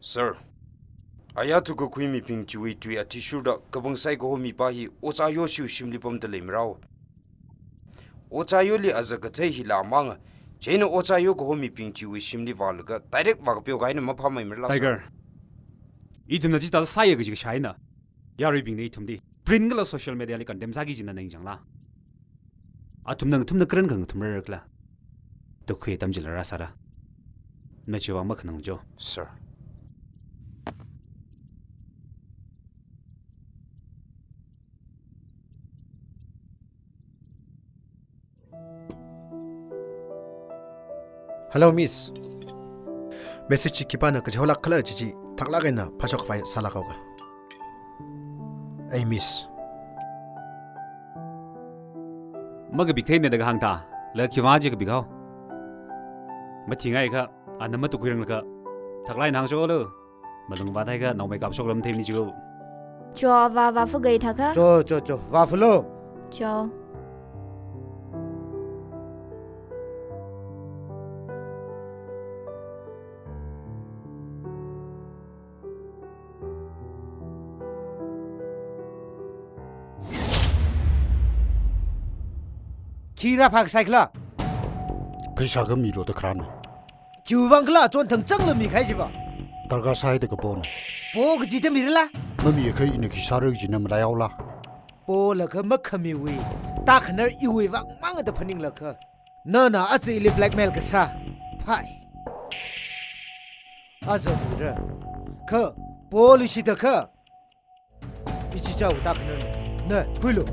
Sir, aya thukakhui mibing chiwui tui athishurda kapang sai kaho mipā hi Ojā Yoshiwui shimli pamda leimara. Ojā Yoli aza kathei hila manga, chieina Ojā Yo kaho mibing chiwui shimli vālaga direct vākapeo kahaina maphāmeimarala, sir. Tiger, ithumna chithāda sāya kaji kashā eina yaruibingna ithumli print kala social media li condemn sāki kaji nana ningchāngla? Athumna ngathumna karan khangathum rāra khala? Tukhui atam chila rāsāra. Na chiwui vang makhanang jo. Sir. Hello, miss. Message chi khipāna kajihaolāk khala kaji chi thaklāk eina phāshok khavai sālāk haoka. Ei, miss. Makapik theimana da kahāng thāla, khiwui vang chi kapik hao? Mathingaiakha, ana matukkhuiranglaga, thaklāk eina hāngshoklu. Malung vāthaiakha naomei kapshokra matheimana chi. Cho, vā, vāfuga thākha? Cho, cho, cho, vāfulu. Cho. Khi rāphākasai khala? Pheisā khamilu da kharāna. Khiwui vang khala chon thangchangla mikahai chiva? Darkar sāhaida kapona. Po kachida mirala? Mamiakha ina khi sāra kaji na malai haola? Polaga makhamiwui tākhanar iwui vang mangda phaninglakha, nana aja ili blackmail kasā phai. Aja mira. Kha, poluishit akha, ichichāwui tākhanarna. Na, khuilu.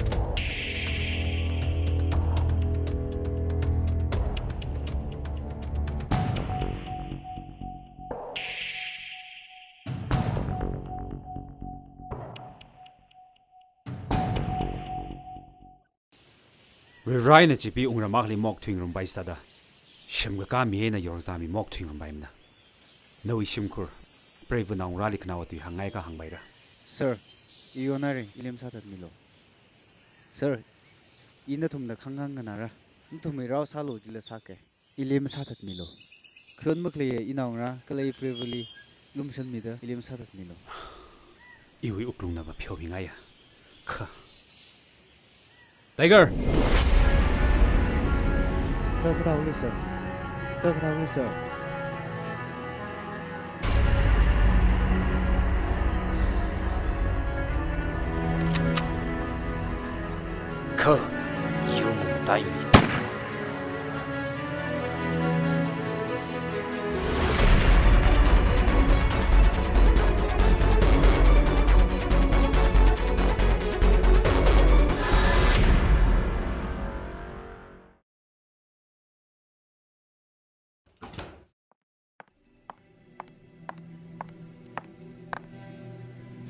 Varivarāna chipi wungram akhali mokthui ngarumpai sāda, shimkhakā mi eina yorzāmi mokthui ngarumpaimana. Nawui shimkhur, preiva̱ naongarāli khanaowa tui hāngngaikha hāngpaira. Sir, i yonhaira, ili masāthatmilu. Sir, i nathumna khangkang nganāra. Nathumwui rao sālu jila sāke. Ili masāthatmilu. Khayon makhaleiya inaongarā kala ipreiva̱li lumshanmida ili masāthatmilu. Iwui wuklungnava pheomingaiya. Kha. Tiger! Kha kathāhaolu, sir. Kha kathāhaolu, sir. Kha, yungmataimi.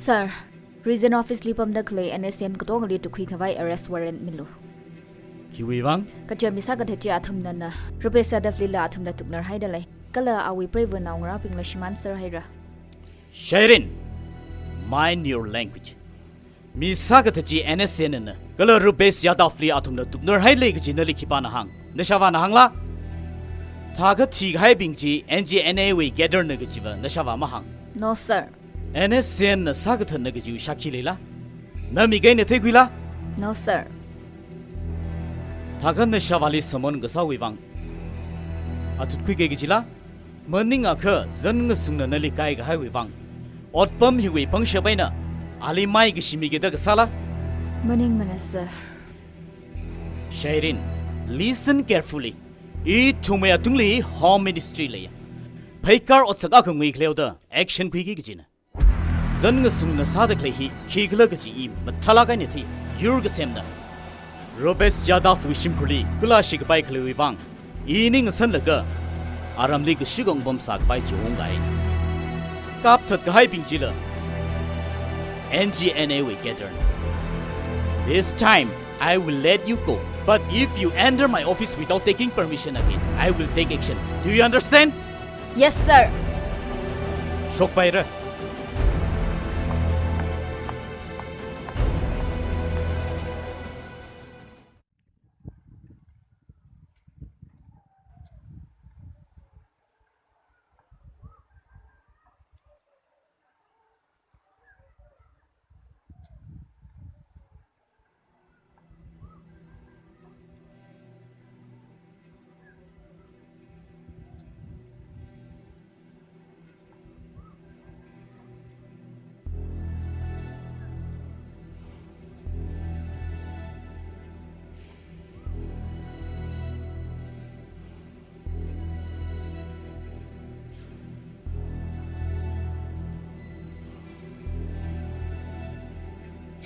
Sir, Region Office li pamda khalei N S C N katongali tukkhui khavai arrest warrant milu. Khiwui vang? Kajem mi sākathā chi athumnana Rupesh Yadav lila athumna tuknarhaida lei. Kala awui preiva̱ naongarābingla shimānserhaira. Shairin, mind your language. Mi sākathā chi N S C N na, kala Rupesh Yadav li athumna tuknarhailei kaji nali khipāna hāng? Nashāvāna hāngla? Thākha thikahaibing chi N G N A wui cadre na kajiva nashāvā mahāng? No, sir. N S C N na sākathāna kajiwui shākhi leila? Na mik eina theikhuila? No, sir. Thākha nashāvāli summon kasāwui vang athut khuike kajila? Maningakha zan ngasungna nali kaikahaiwui vang otpam hiwui pangshap eina ali mai kashi mikida kasāla? Maningmana, sir. Shairin, listen carefully. Ithumwui atungli Home Ministry leiya. Beikar otsak akha nguikhaleoda action khuiki kajina. Zan ngasungna sāda khalei hi khikhala kaji i mathālāk eina thei. Yur kasemna Rupesh Yadav wui shimkhurli khuilashi kapai khaleiwui vang, i ning ngasanlaga aramli kashi kong pamsā kapai chi ungkai. Kapthat kahaibing chila N G N A wui cadre na. This time, I will let you go. But if you enter my office without taking permission again, I will take action. Do you understand? Yes, sir. Shokpaira.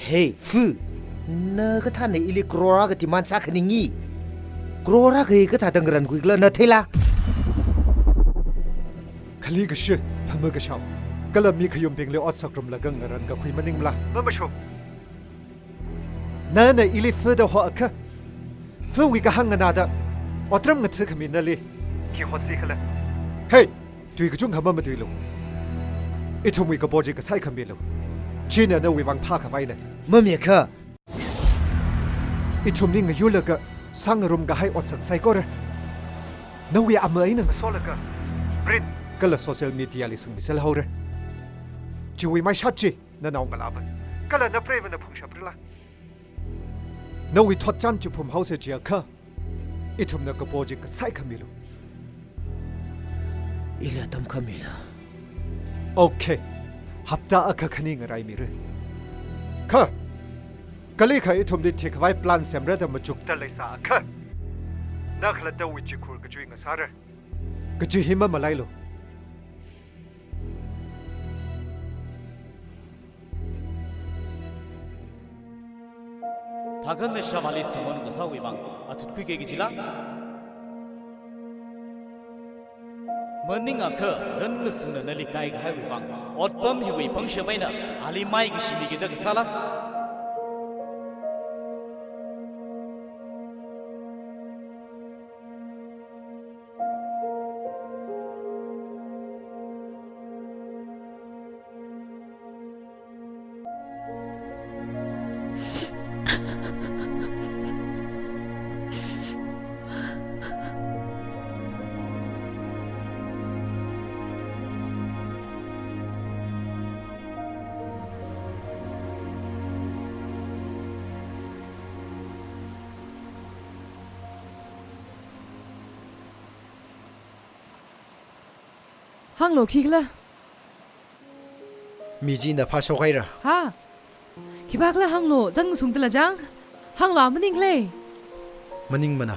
Hey, Fu, na kathāna ili crore akha demand sākhaningi. Crore akha hi kathāda ngarankhuikhala na theila? Khali kashi, phama kashao, kala mi khayumbingli otsak rumlaga ngarankakhui maningmala? Mamashung. Nana ili Fu da hoakha, Fu wui kahāng nganāda otram ngathakhami nali khi hosikhala? Hey, tui kachungkha mamatuilu. Ithumwui kapo chi kasai khamilu. China nawui vang phākhavaina. Mamayakha. Ithumli ngayurlaga sāngarum kahai otsak saikora nawui ama eina ngasolaga print kala social media li singmisalhaora. Chiwui maishat chi nanao ngalāva kala napreivana phungshapra la? Nawui thotchan chi phumhaosa jiakha, ithumna kapo chi kasai khamilu. Ili atam khamila. Okay. Hapta akha khani ngaraimira. Kha, kalikha ithumli thikhavai plan semra da machukta leisāakha, na khalattawui chikhur kachui ngasāra kaji hi mamalailu. Thakhan na shavali samon kasāwui vang athut khuiki kajila? Maningakha zan ngasungna nali kaikahaiwui vang otpam hiwui pangshap eina ali maikashimi kida kasāla? Hānglo khikhala? Mi china phāshokhaira. Ha? Khipākhala hānglo, zan ngasungdala chang? Hānglo maninglei. Maningmana.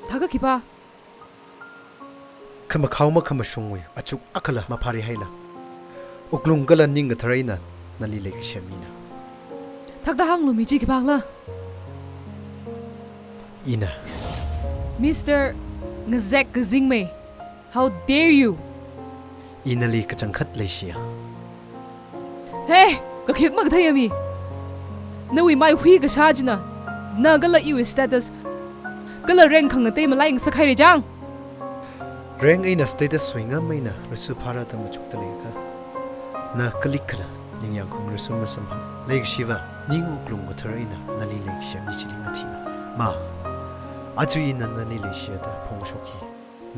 Thakha khipā? Khamakhao makhamashungwui achuk akhala mapharihaila. Wuklung kala ning kathar eina nali leikashiyā mina. Thakta hānglu mi chi khipākhala? Ina. Mister Ngazek Kazingmei, how dare you? I nali kachangkhat leishiya. Hey, kakhiak makatheiya mi. Nawui mai hui kashā china na kala iwui status kala rank khangatei malai ngasakhaira chang. Rank eina status suingam eina risu phara da machukta leiakha, na kalikkhala ningyāngkhaung risu masamphang. Leikashiva, ning wuklung kathar eina nali leikashiyā mi chili ngathānga. Ma, aja ina nali leishiya da phongshok hi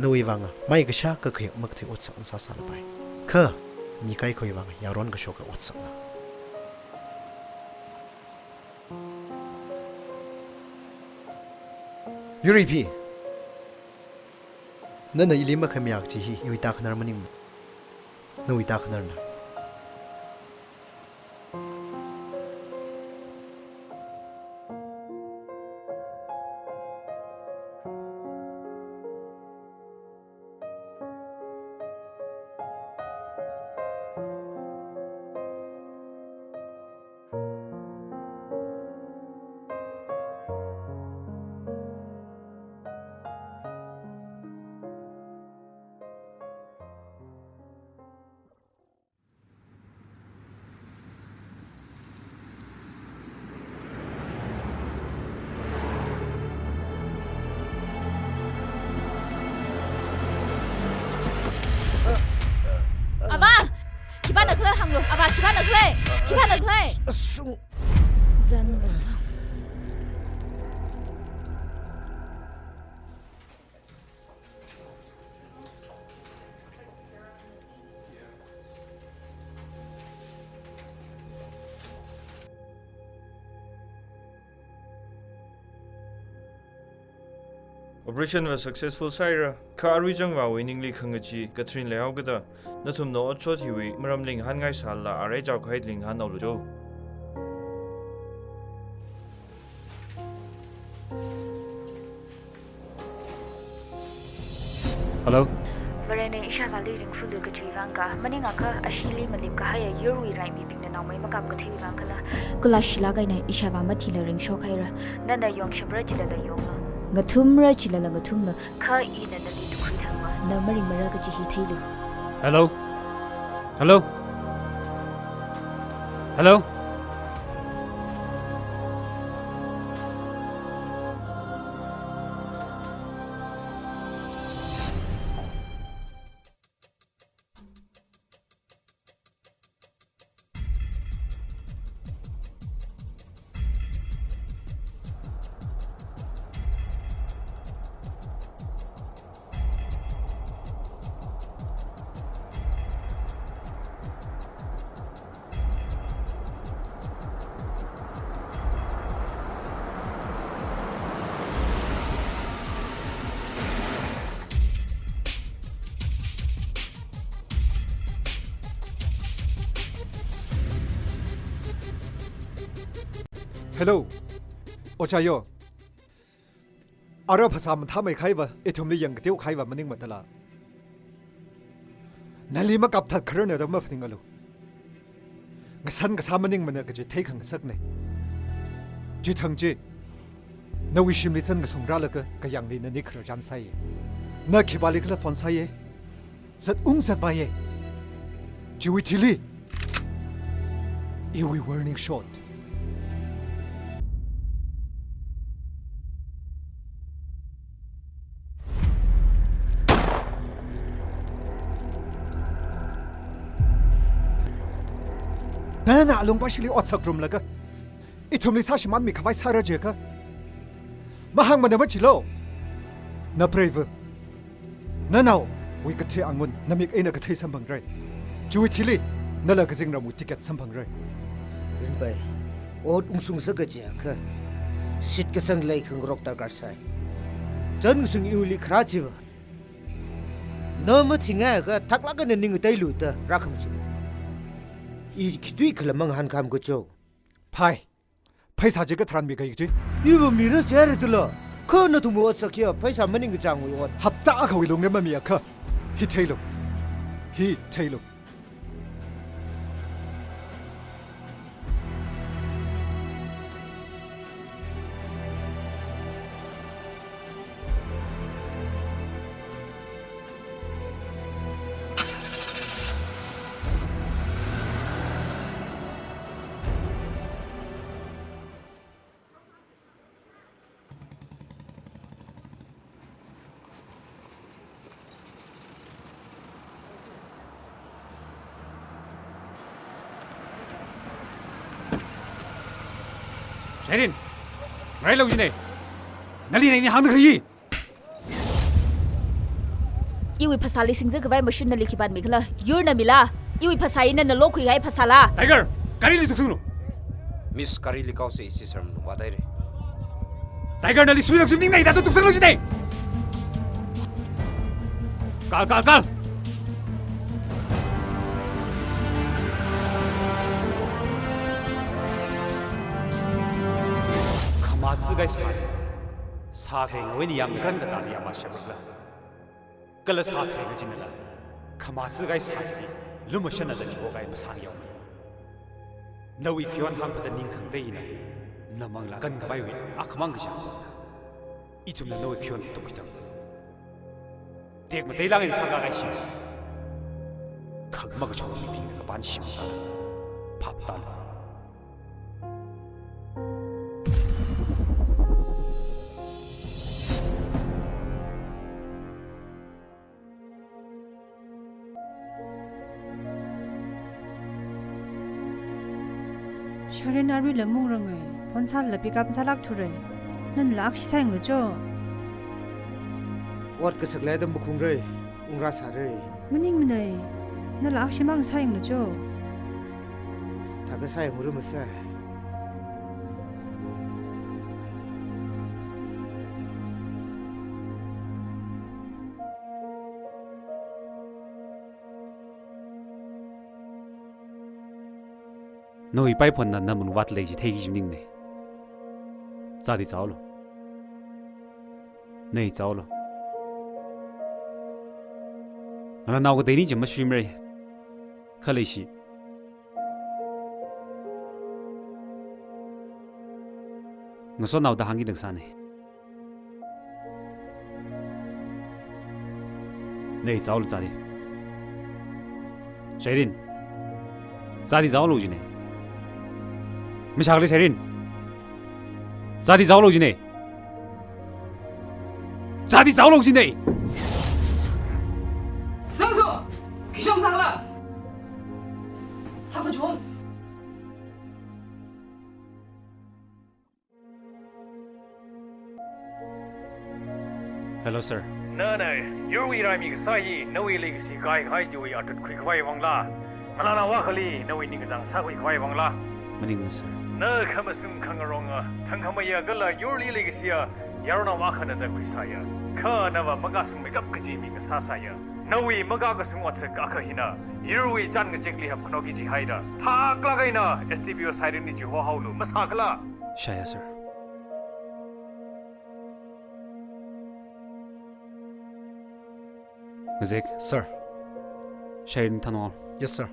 nawui vanga mai kashā kakhayak makathei otsakna sāsālapai. Kha mi kaikhawui vanga yaron kashoka otsakna. Yuriphi, nana ili makhamayā kaji hi iwui tākhanar maningmana. Nawui tākhanarna. Ava, khipāna khalei? Khipāna khalei? Asung. Zan kasung. Operation va successful sāhaira, kha arui changvāwui ningli khangachee Catherine leihao kada, nathumna otshot hiwui maramli ngahānngai sālala R H R khuihaili ngahānhaolu jo. Hello? Varena ishāvāli ringphālu kajiwui vang kha, maningakha ashili malip kahaiya yurwui raimibingna naomei makap katheiwui vang khala. Kala shilāk eina ishāvā mathila ringshok haira. Nana yongshapra chilala yonglu. Ngathumra chilala ngathumlu. Kha ina nali tukhui thangva, na maringmara kaji hi theilu. Hello? Hello? Hello? Hello, Ocha yo. Ara phasā mathāmei kahaiva, ithumli yangkateo kahaiva maningmada la. Nali makapthat khararna da maphaningalu. Ngasān kasā maningmana kaji theikhangasakna. Chithang chi, nawui shimli zan kasungrālaga kayāngli nani khararchan sāya. Na khipālikhala phone sāya. Zat ung zatvāya. Chiwui thili, iwui warning shot. Nana alungpashili ot sāngarumlaga, ithumli sāshimānmi khavai sāra jiakha, mahāngmana majilu. Na preiva. Nanaowui kathei angun namik eina kathei samphangra. Chiwui thili, nala kazingramwui ticket samphangra. Rinpai, ot ungshung sāga jiakha, shitkasang lei khangarok darkar sai. Zan kasung iwuili kharā chiva, na mathingaikha thaklāk eina ning ngateilu da rākhamachin. I khitui khala mangahān kham kajo. Phai. Pheisā chi katharan mikahai kaji. Iva mira jihaira dala. Kha nathumwui ot sākhiya pheisā maningkachāngwui ot. Hapta akhawui lungli mamiakha. Hi theilu. Hi theilu. Shairin, railu jine. Nali nani hāngda khalei. Iwui phasāli singzā khavai mashun nali khipāna mikhala, yurna mila. Iwui phasā hi nana lokhuikahai phasāla. Tiger, garili tuksanglu. Miss, garili kaosa, ishi sir malung vādaira. Tiger, nali suilak sui ning nai da tuksanglu jine. Kal, kal, kal. Khamazakahai sā. Sākhangai eina yamkhan katāli yamashapla. Kala sākhangai chinala, khamazakahai sā hi lumashanla chiwuikahai masāngyao. Nawui khayon hāngphada ning khangatei hina, namangla kankhavaiwui akhamang kashang. Ithumna nawui khayon tukkhuidam. Tekmatei lāngin sākahai shim. Khangma kachon mibingna kapan shim sā. Phap tālu. Shairin aruila maungranga, phone sālala pick up masālākthura. Nanala akhashi sāyanglu cho. Ot kasak leida makhungra, ungrāsāra. Maningmana, nala akhashi mang sāyanglu cho. Thākha sāyangra masa. Nawui paiphonna na munvāda lei chi theiki kaji maningmana. Zāda zāhaolu. Na zāhaolu. Nala nao kateili chi mashimara. Kha leishi. Ngasotnaoda hāngki dangsāna. Na zāhaolu zāda. Shairin. Zāda zāhaolu jina. Mashākhala Shairin. Zāda zāhaolu jina. Zāda zāhaolu jina. Zangso, khi shong sākhala. Hapachon. Hello, sir. Nana, yurwui raimi kasā hi, nawui leikashi kaikhai chiwui atut khuikhavai vangla? Ngalānao akhali, nawui ningkachāng sākhuikhavai vangla? Maningmana, sir. Na khamashung khangaronga, thangkhameiya kala yurli leikashiya, yaronnao akhana da khuisāya. Kha nava makasungmeikap kaji mi kasā sāya. Nawui makakasung otsak akha hina, yurwui chān ngazekli hapkhanoki jihaida. Thaklāk eina S D P O Shairinli chihohaolu, mashākhala. Shāya, sir. Ngazek. Sir. Shairin thanhaolu. Yes, sir.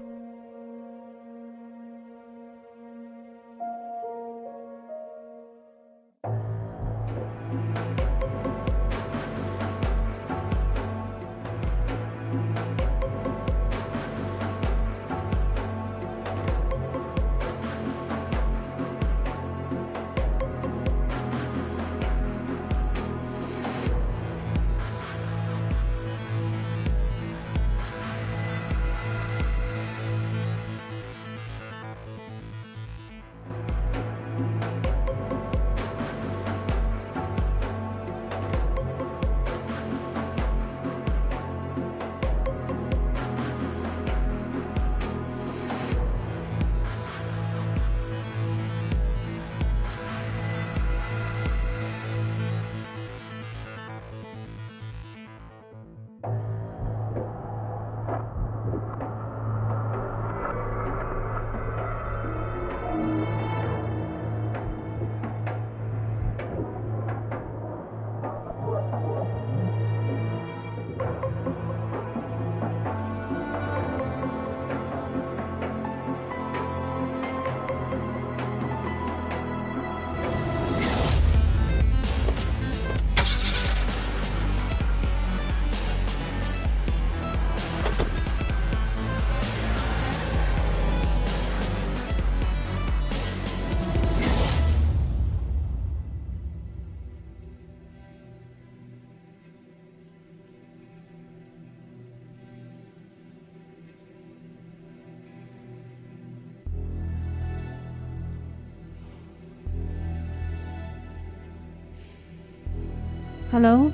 Hello?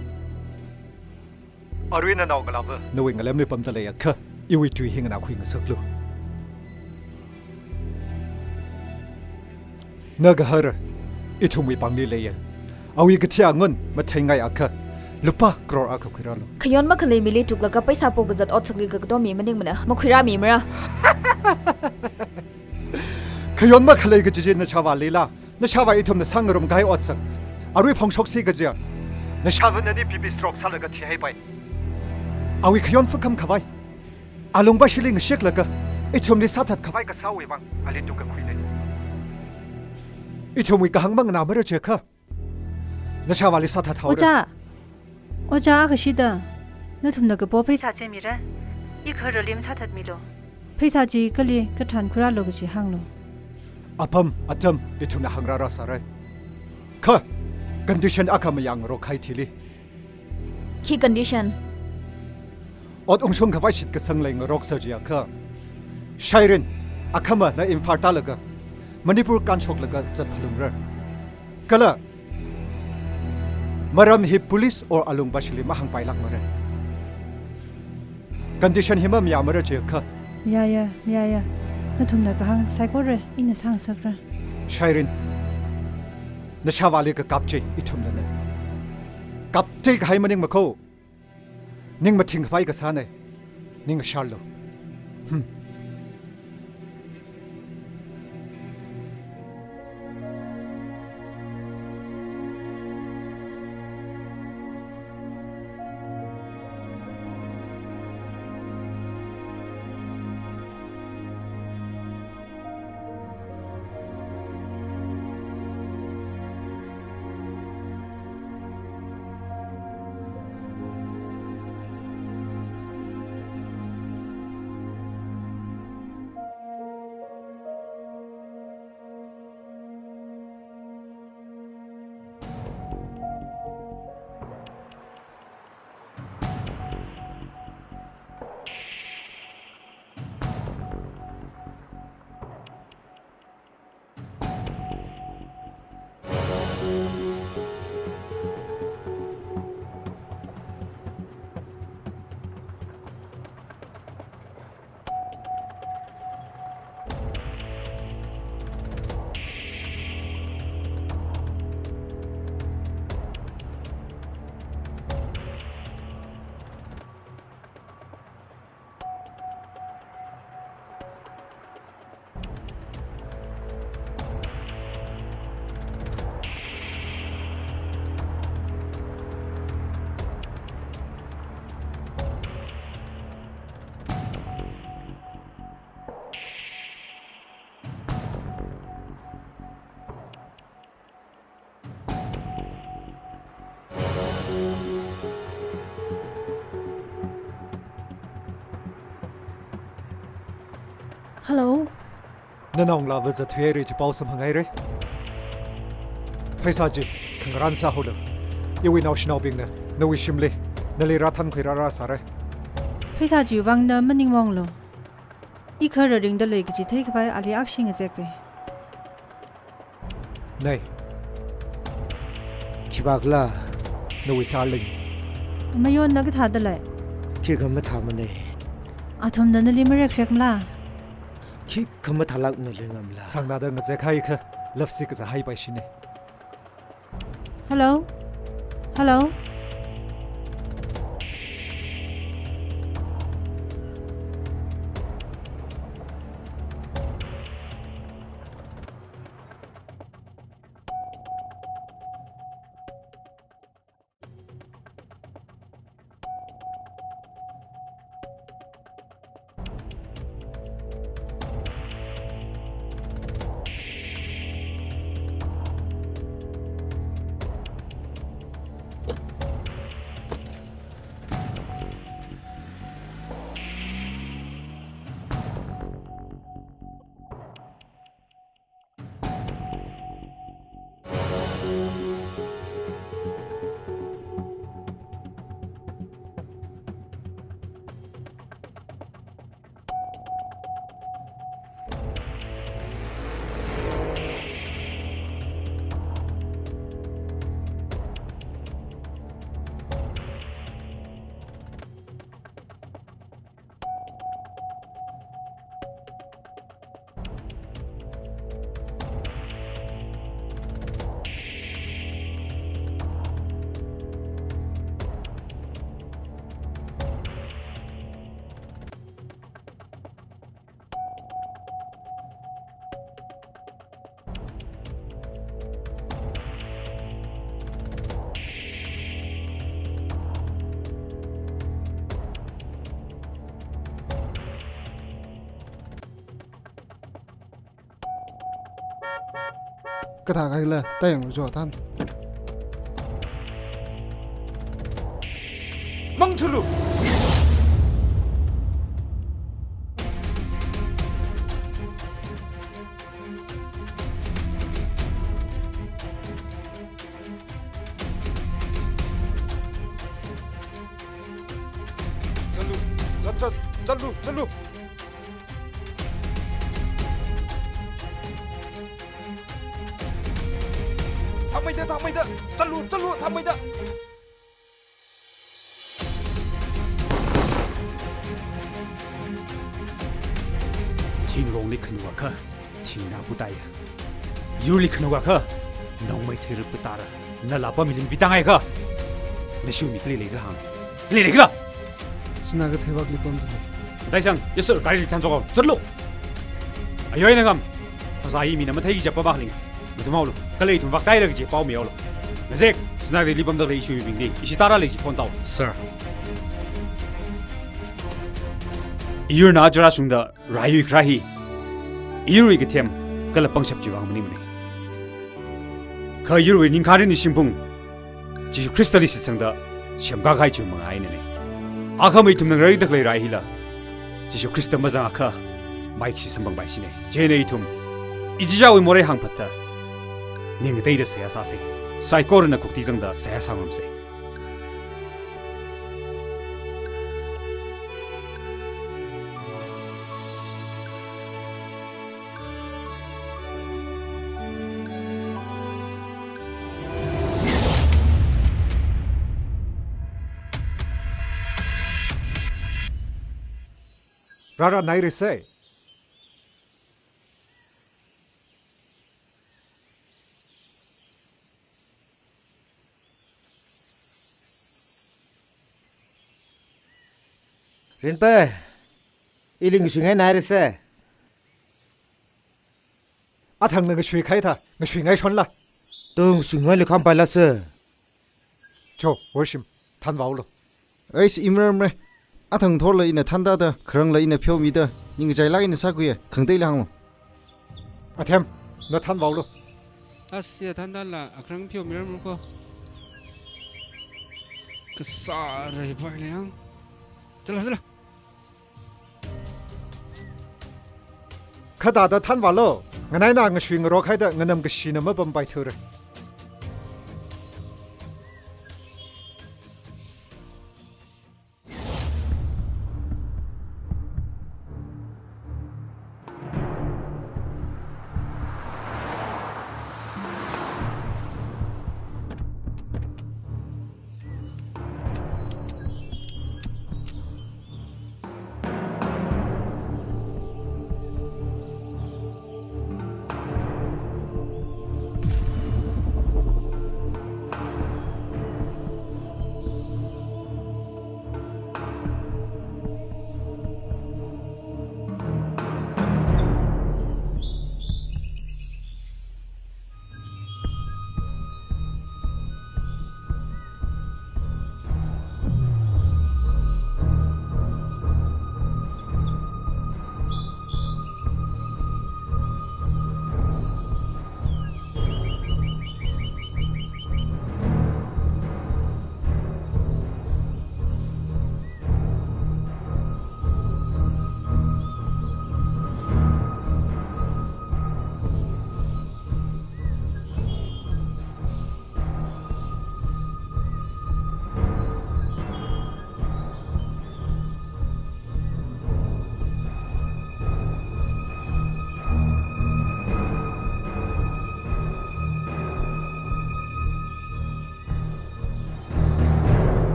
Arui nanao ngalāva nawui ngalemli pamda leiakha, iwui tui hi nganākhui ngasaklu. Na gahara, ithumwui pāngli leiya. Awui kathi angun matheingai akha, lupā crore akha khuirālu. Khayon makhalei mili tuklaga pheisā pokazat otsakli kakato mi maningmana, makhuirāmimara. Khayon makhalei kaji chi nashāvālila, nashāvā ithumna sāngarum kahai otsak arui phongshoksi kajiya. Nashāvā nani B P stroke sālaga thihaipai. Awui khayon phakam khavai, alung bashili ngashiklaga ithumli sāthat khavai kasāwui vang ali tukkakhuina. Ithumwui kahāng manganāmara jiakha, nashāvāli sāthat haora. Ojā! Ojā, akhashida, nathumna kapo pheisā chi mira. I khararli masāthatmilu. Pheisā chi kali katharan khuirālu kaji hānglu. Apam, atam, ithumna hāngrāra sārai. Kha, condition akha mayāngarok kahai thili. Khi condition? Ot ungshung khavai shitkasang leingaroksa jiakha, Shairin, akhama na Imphal tālaga, Manipur kānshoklaga zat phalungra. Kala maram hi police or alungvāshili mahāngpailākmara. Condition hi mamayāmara chiakha. Mayāya, mayāya. Nathumna kahāng saikora ina sāngasakra. Shairin, nashāvāli kakap chi ithumnana. Kapthui kahai maningmakho. Ning mathingkhavai kasāna. Ning sharlu. Hmm. Hello. Nanaongalāva zatthuihaira kaji pao samphanghaira. Pheisā chi khangarān sāhaolu. Iwui naoshinaobingna nawui shimli nali rāthankhui rāra sāra. Pheisā chiwui vang na maningmaonglu. I kha raringda lei kaji theikhavai ali akshi ngazeka. Nei. Khipākhala nawui darling? Mayonna kathāda lei? Khikha mathāmana. Athumna nali marekrekmala? Khikha mathālāk nali ngamla? Sāngnāda ngazek kahai kha love sick kazā haipaishina. Hello? Hello? Kathā kahaila, tayanglu jo than. Mangthulu! Zatlu, zat, zat, zatlu, zatlu. Thangmeida, thangmeida, chatlu, chatlu, thangmeida. Thingrongli khanuakha, thingna putaiya. Yurli khanuakha, nongmei theirip putara. Nala pamilin pitangaiakha, nashiwui mi kali leikhala hāng. Kali leikhala? Sinaga theiwakli pamda lei. Taisang, yes sir, garili thanshok haolu. Chatlu. Ayoi eina ngam. Phasā hi mina matheiki chapa makhaling. Mathumhaolu. Kala ithum vak taira kaji pao mihaolu. Ngazek, sinaga Delhi pamda khalei ishiwui mibingli, ishi tara lei kaji phone sāhaolu. Sir. Iyurna aja rāshungda rāyui kharā hi, iyurwui kathem kala pangshap chiwui vang maningmana. Kha iyurwui ningkhā rinwui shimphung, Jishu Khristali shitsangda semkā kahai chiwui mangā einana. Akhama ithumna ngarida khalei rai hila, Jishu Khrista mazangakha, maikashi samphangpaishina. Chieina ithum, ichichāwui morei hāngphatda, ning ngateida seihā sāsa. Saikorana khukti zangda seihā sāngarumsa. Rāra nairisa. Rinpe, ili ngashuingai nairasa. Athangna ngashui khaitha, ngashuingai shonla. Tung ngashuingaili khampailasa. Cho, Worshim, thanvāhaolu. Eis, imarmara. Athang thorla ina thantāda, kharangla ina pheomida, ningkachailāk eina sākhuiya, khangateili hānglu. Athem, na thanvāhaolu. As, ya thantāla, akharang pheomirarmara ko. Kasāra hi pai lei hāng. Chala, chala. Khatāda thanvālu, nganaina ngashui ngarok haida nganamkashina mapampaithura.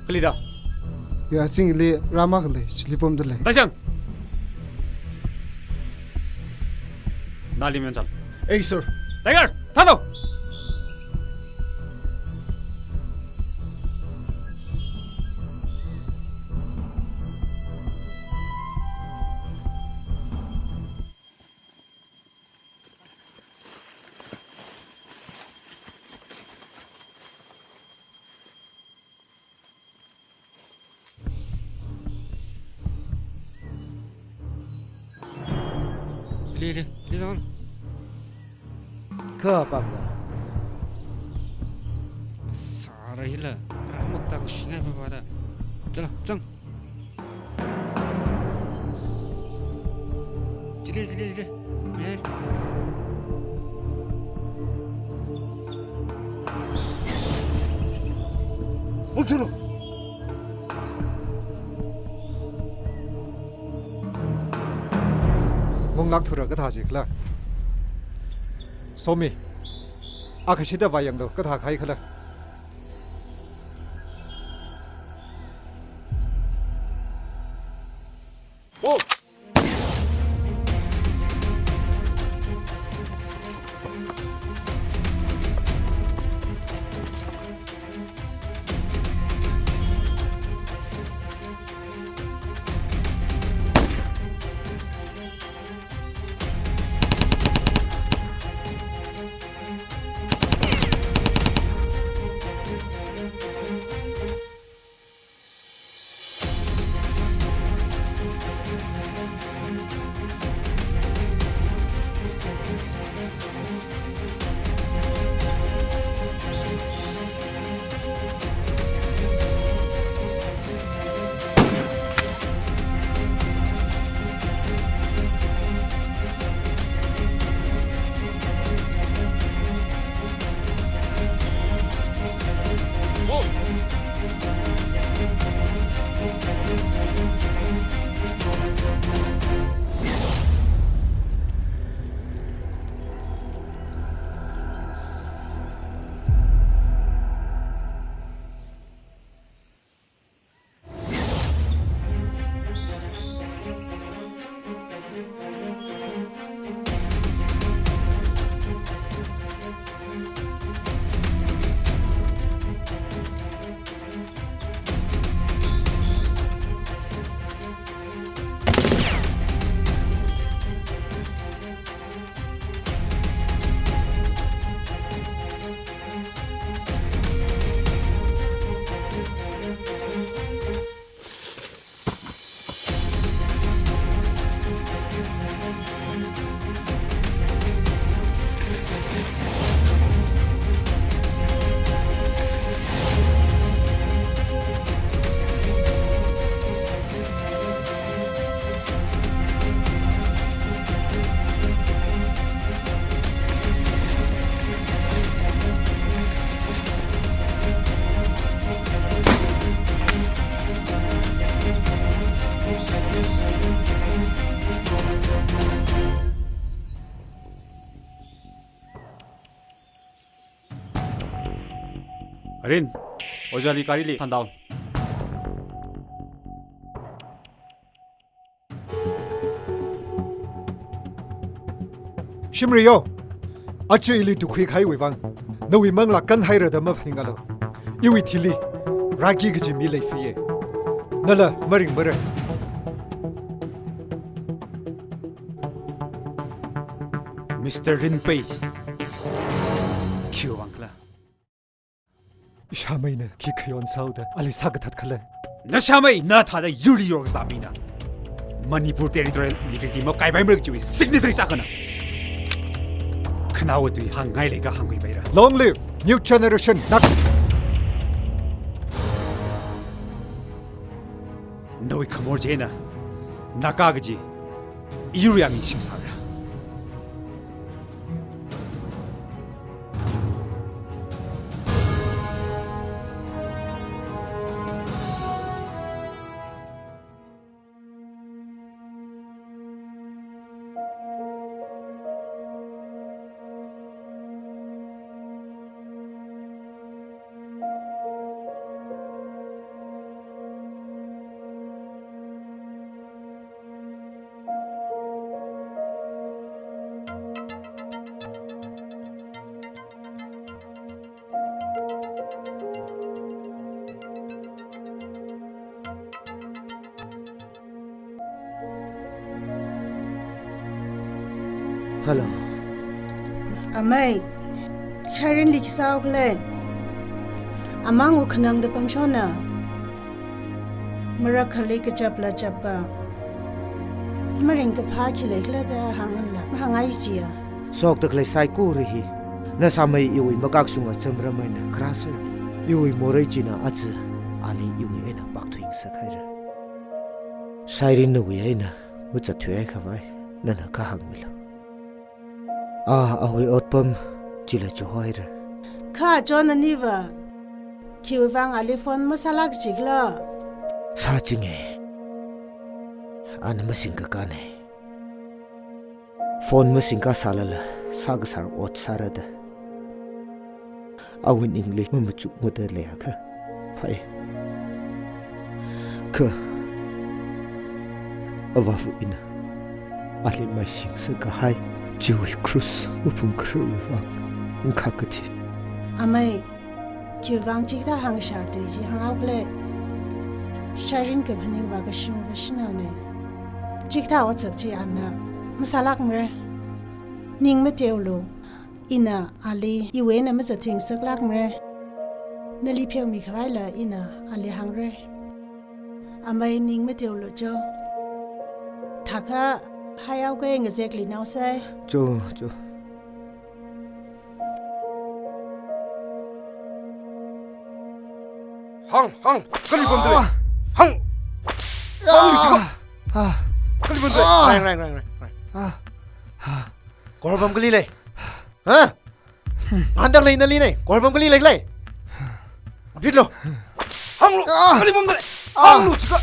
Kali da? Ya, chingli rāma khalei, chili pamda lei. Taishang! Nali mion chal. Ei, sir. Tiger, thālu! Ili, ili, ili zang. Kha pamda. Sāra hila, rāmakta ngashuingai papa da. Chala, zang. Chili, chili, chili. Me. Ungchulu. Ngakthura kathā chi khala. Somi, akha shida vāyanglu, kathā khai khala. Oh! Arin, ojāli garili thānda. Shimriyo, aja ili tukkhui kahaiwui vang, nawui manglā kanhaira da maphaningalu. Iwui thili, Raki kaji mi leifiye. Nala maringmara. Mister Rinpei, khiwui vang khala? Ishāmeina khi khayon sāhaoda ali sākathat khala? Nashāmei, na thāda yurli yorkazā mina. Manipur territorial integrity makaipaimara kajiwui signatory sākhana. Khanaowa tui hāngngai leiakha hāngkhuipaira. Long live new generation Naga. Nawui khamor china Naga kaji iyur yāmi shingsāra. Hello. Amei, Shairinli khi sāhaokhala? Amang wukhanangda pamshonna. Marakhali kachapla chappa. Maringkaphā khi leikhala da hāngla, mahāngngai jiya. Shokda khalei saikora hi, nashāmei iwui makakshunga chamram eina kharā sāra. Iwui morei china aja ali iwui eina pakthuingasakhaira. Shairin nawui eina mazatthuihai khavai, nana kahāngmilu. A, awui otpam chila chihoira. Kha John aniva, khiwui vang ali phone masālāk jikhala? Sāchinga. Ana masingkakāna. Phone masingkasālala, sākasār ot sārada. Awui ningli mamachukmada leiakha phāi. Kha, avāva ina ali maising sākahai chiwui krus maphung khararwui vang ngakha kathi. Amei, khiwui vang chikathā hāngshār tui chi hānghaokhala? Shairin kaphaning vākashung vāshanaone. Chikathā otsak chi ana masālākmara. Ning mateolu. Ina ali iwui eina mazathuingasaklākmara. Nali pheomikhavai la ina ali hāngra. Amei, ning mateolu cho. Thākha haihaoke, ngazekluinaosai. Cho, cho. Hāng, hāng, kali pamda lei. Ah. Hāng. Ah. Hānglu jiakha. Ah. Kali pamda lei. Ah. Reng, reng, reng, reng, reng. Ah. Khor pam kali lei? Ha? Ngahānda lei nali nei. Khor pam kali lei lei? Apitlu. Hānglu. Ah. Kali pamda lei? Ah. Hānglu jiakha.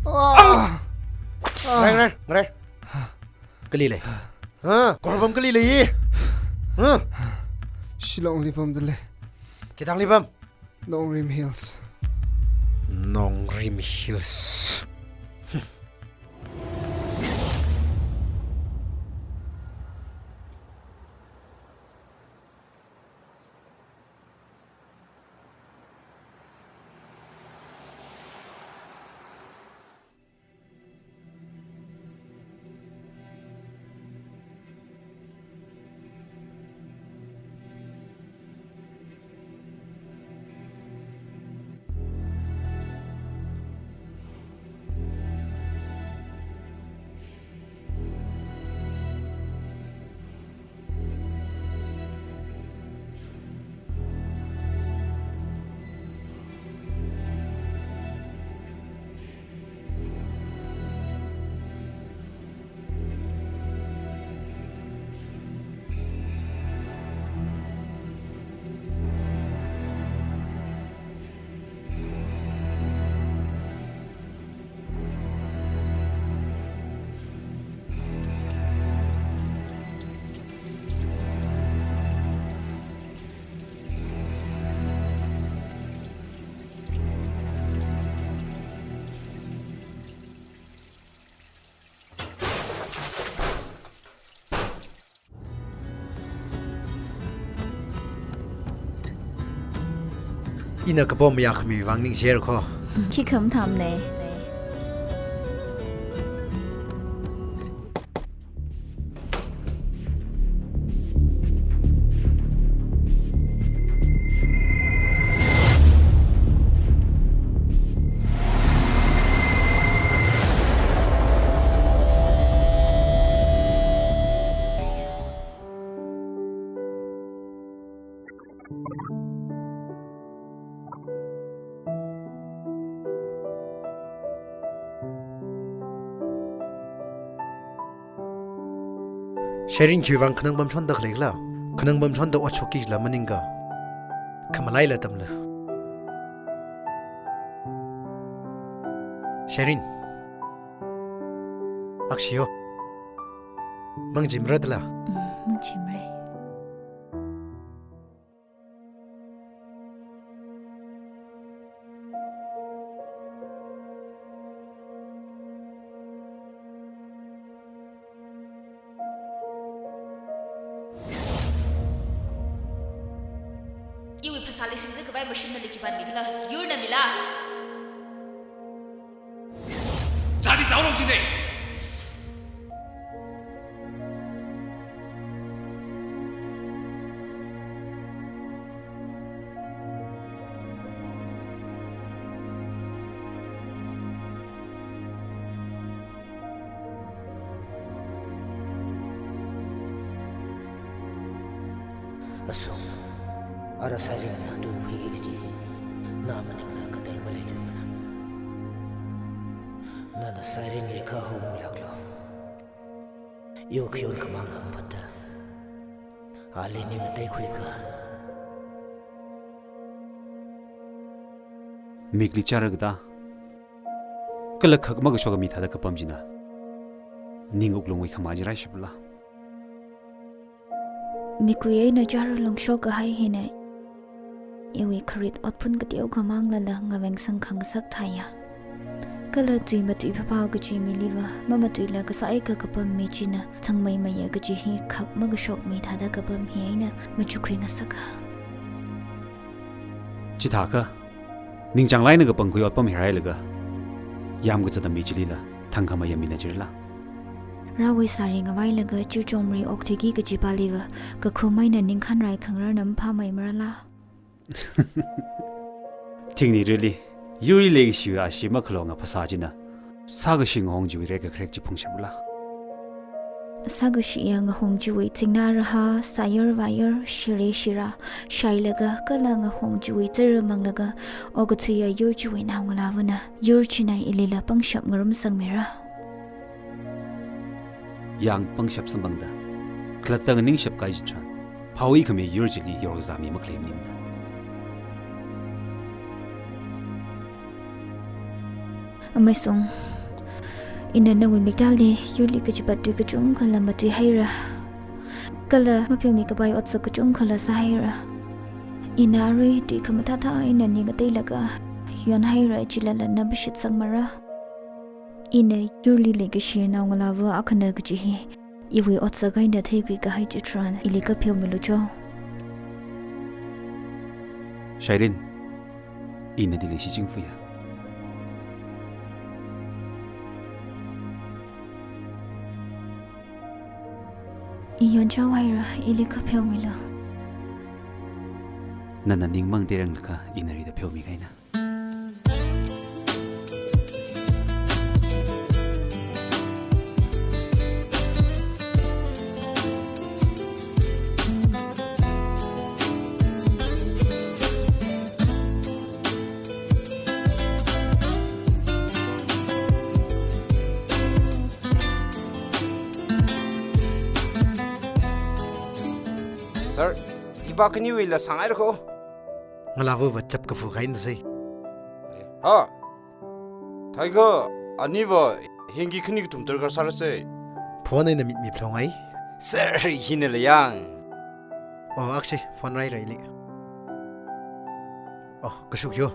Ah. Hānglu. Ah. Reng, reng, reng. Kali lei? Ha? Khor pam kali lei? Ha? Shillongli pamda lei. Khi thangli pam? Nongrim Hills. Nongrim Hills. Ina kapam mayākhami vang ningshir kho. Khikha mathāmane. Shairin khiwui vang khanang pamshonda khalei khala? Khanang pamshonda ot shokki jila maningakha, khamalaila tamlu. Shairin. Akshiyo. Mangjimra dala? Mm, mangjimra. Iwui phasāli singzakhavai mashun nali khi pānmi khala? Yurna mila? Zādi zāolu jine. Asung, ara Shairinna tuiphuiki kaji na maningla katei maleiluimana. Nana Shairinli kha haomilāklu. Iwui khayon khamāng hāngphatta, ali ning ngateikhuikha, mikli chara kata, kala khak makashok mi thāda kapam china, ning wuklungwui khamā chi raishapla? Mikui eina chara lungshok kahai hina iwui kharit otphun kateokha manglala ngavengsang khangasak thāya. Kala tui matui phapha kaji miliva mamatuila kasā eika kapam mi china thangmeimeiya kaji hi khak makashok mi thāda kapam hi eina machukhui ngasaka. Chithākha, ningchānglaina kapangkhui otpam hi rāhailaga, yam kazata mi chilila thangkhameiya mina chirla. Rāwui sāri ngavailaga chirchomri okthuiki kaji pāliva, kakhum eina ningkhanrai khangararna maphāmei marala. Thingni really, yurli leikashiwui ashee makhalonga phasā china sākashi ngahong chiwui rekkakharek chi phungshapla. Sākashiya ngahong chiwui thingna raha, sāyur vāyur, shiri shira, shailaga kala ngahong chiwui tara manglaga, okathuiya yur chiwui naongalāvana yur china ilila pangshap ngarumsangmira. Yang pangshap samphangda, khalatta nganingshap kahai chitharan, phāwui khami yur chili yorkazā mi makhaleimana. Amasung, ina nawui miktāli yurli kachipat tui kachungkhala matuihaira. Kala mapheomi kapai otsak kachungkhala sāhaira. Ina arui tui khamathāthā eina ning ngateilaga yonhaira chilala na mashitsangmara. Ina yurli leikashi naongalāva akhana kaji hi iwui otsak eina theikhui kahai chitharan ili kapheomilu cho. Shairin, ina nali shichinfuya. I yonchao haira, ili kapheomilu. Nana ningmang terangkha ina rida pheomi kahaina. Sir, ipā khaniwuila sāngaira ko. Ngalāvava chap kafu kahaina sai. Ha. Thākha, aniva hingki khani kathum darkar sārasai. Phone eina mitmi phalongai. Sir, hina layang. Oh, akshi, phone rairaili. Oh, kashuk yo.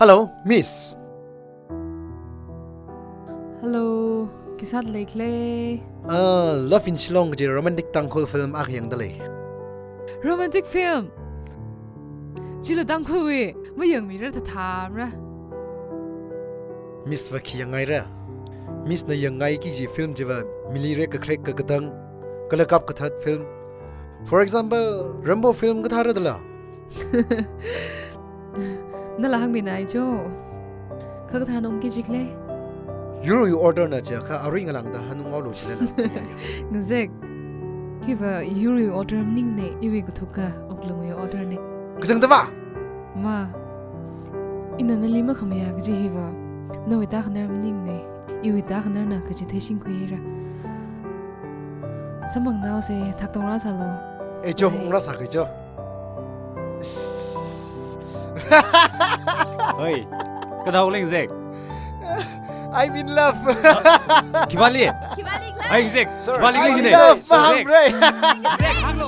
Hello, miss. Hello, khi sāda leikhala? Ah, Love in Shillong kaji romantic Tangkhul film akha yangda lei. Romantic film? Chila Tangkhulwui, mayangmira thathamra. Miss va khi yangngaira? Miss na yangngaiki kaji film chiva mili rekkakharek kakatang, kala kapkathat film. For example, Rambo film kathāra dala. Nala hāngminai cho. Kha kathāna ungki jikhala? Yurwui order na chiakha arui ngalāngda hanunghaolu chilala. Ya, ya. Ngazek. Khiva yurwui order maningne, iwui kathuka wuklungwui order ne. Kachangda va? Ma. Ina nali makhamayā kaji hiva nawui tākhanar maningne, iwui tākhanarna kaji theishingkhuihaira. Samphangnaosei, thakdong rāsālu. Eh, cho, bye. Ung rāsāki cho. Oi, kadao leng Zek? I'm in love. Khipāli? Khipāli khala? Ai, Zek, sir, khipāli I'm in leng love, Zek? Maham Ray. Zek, hang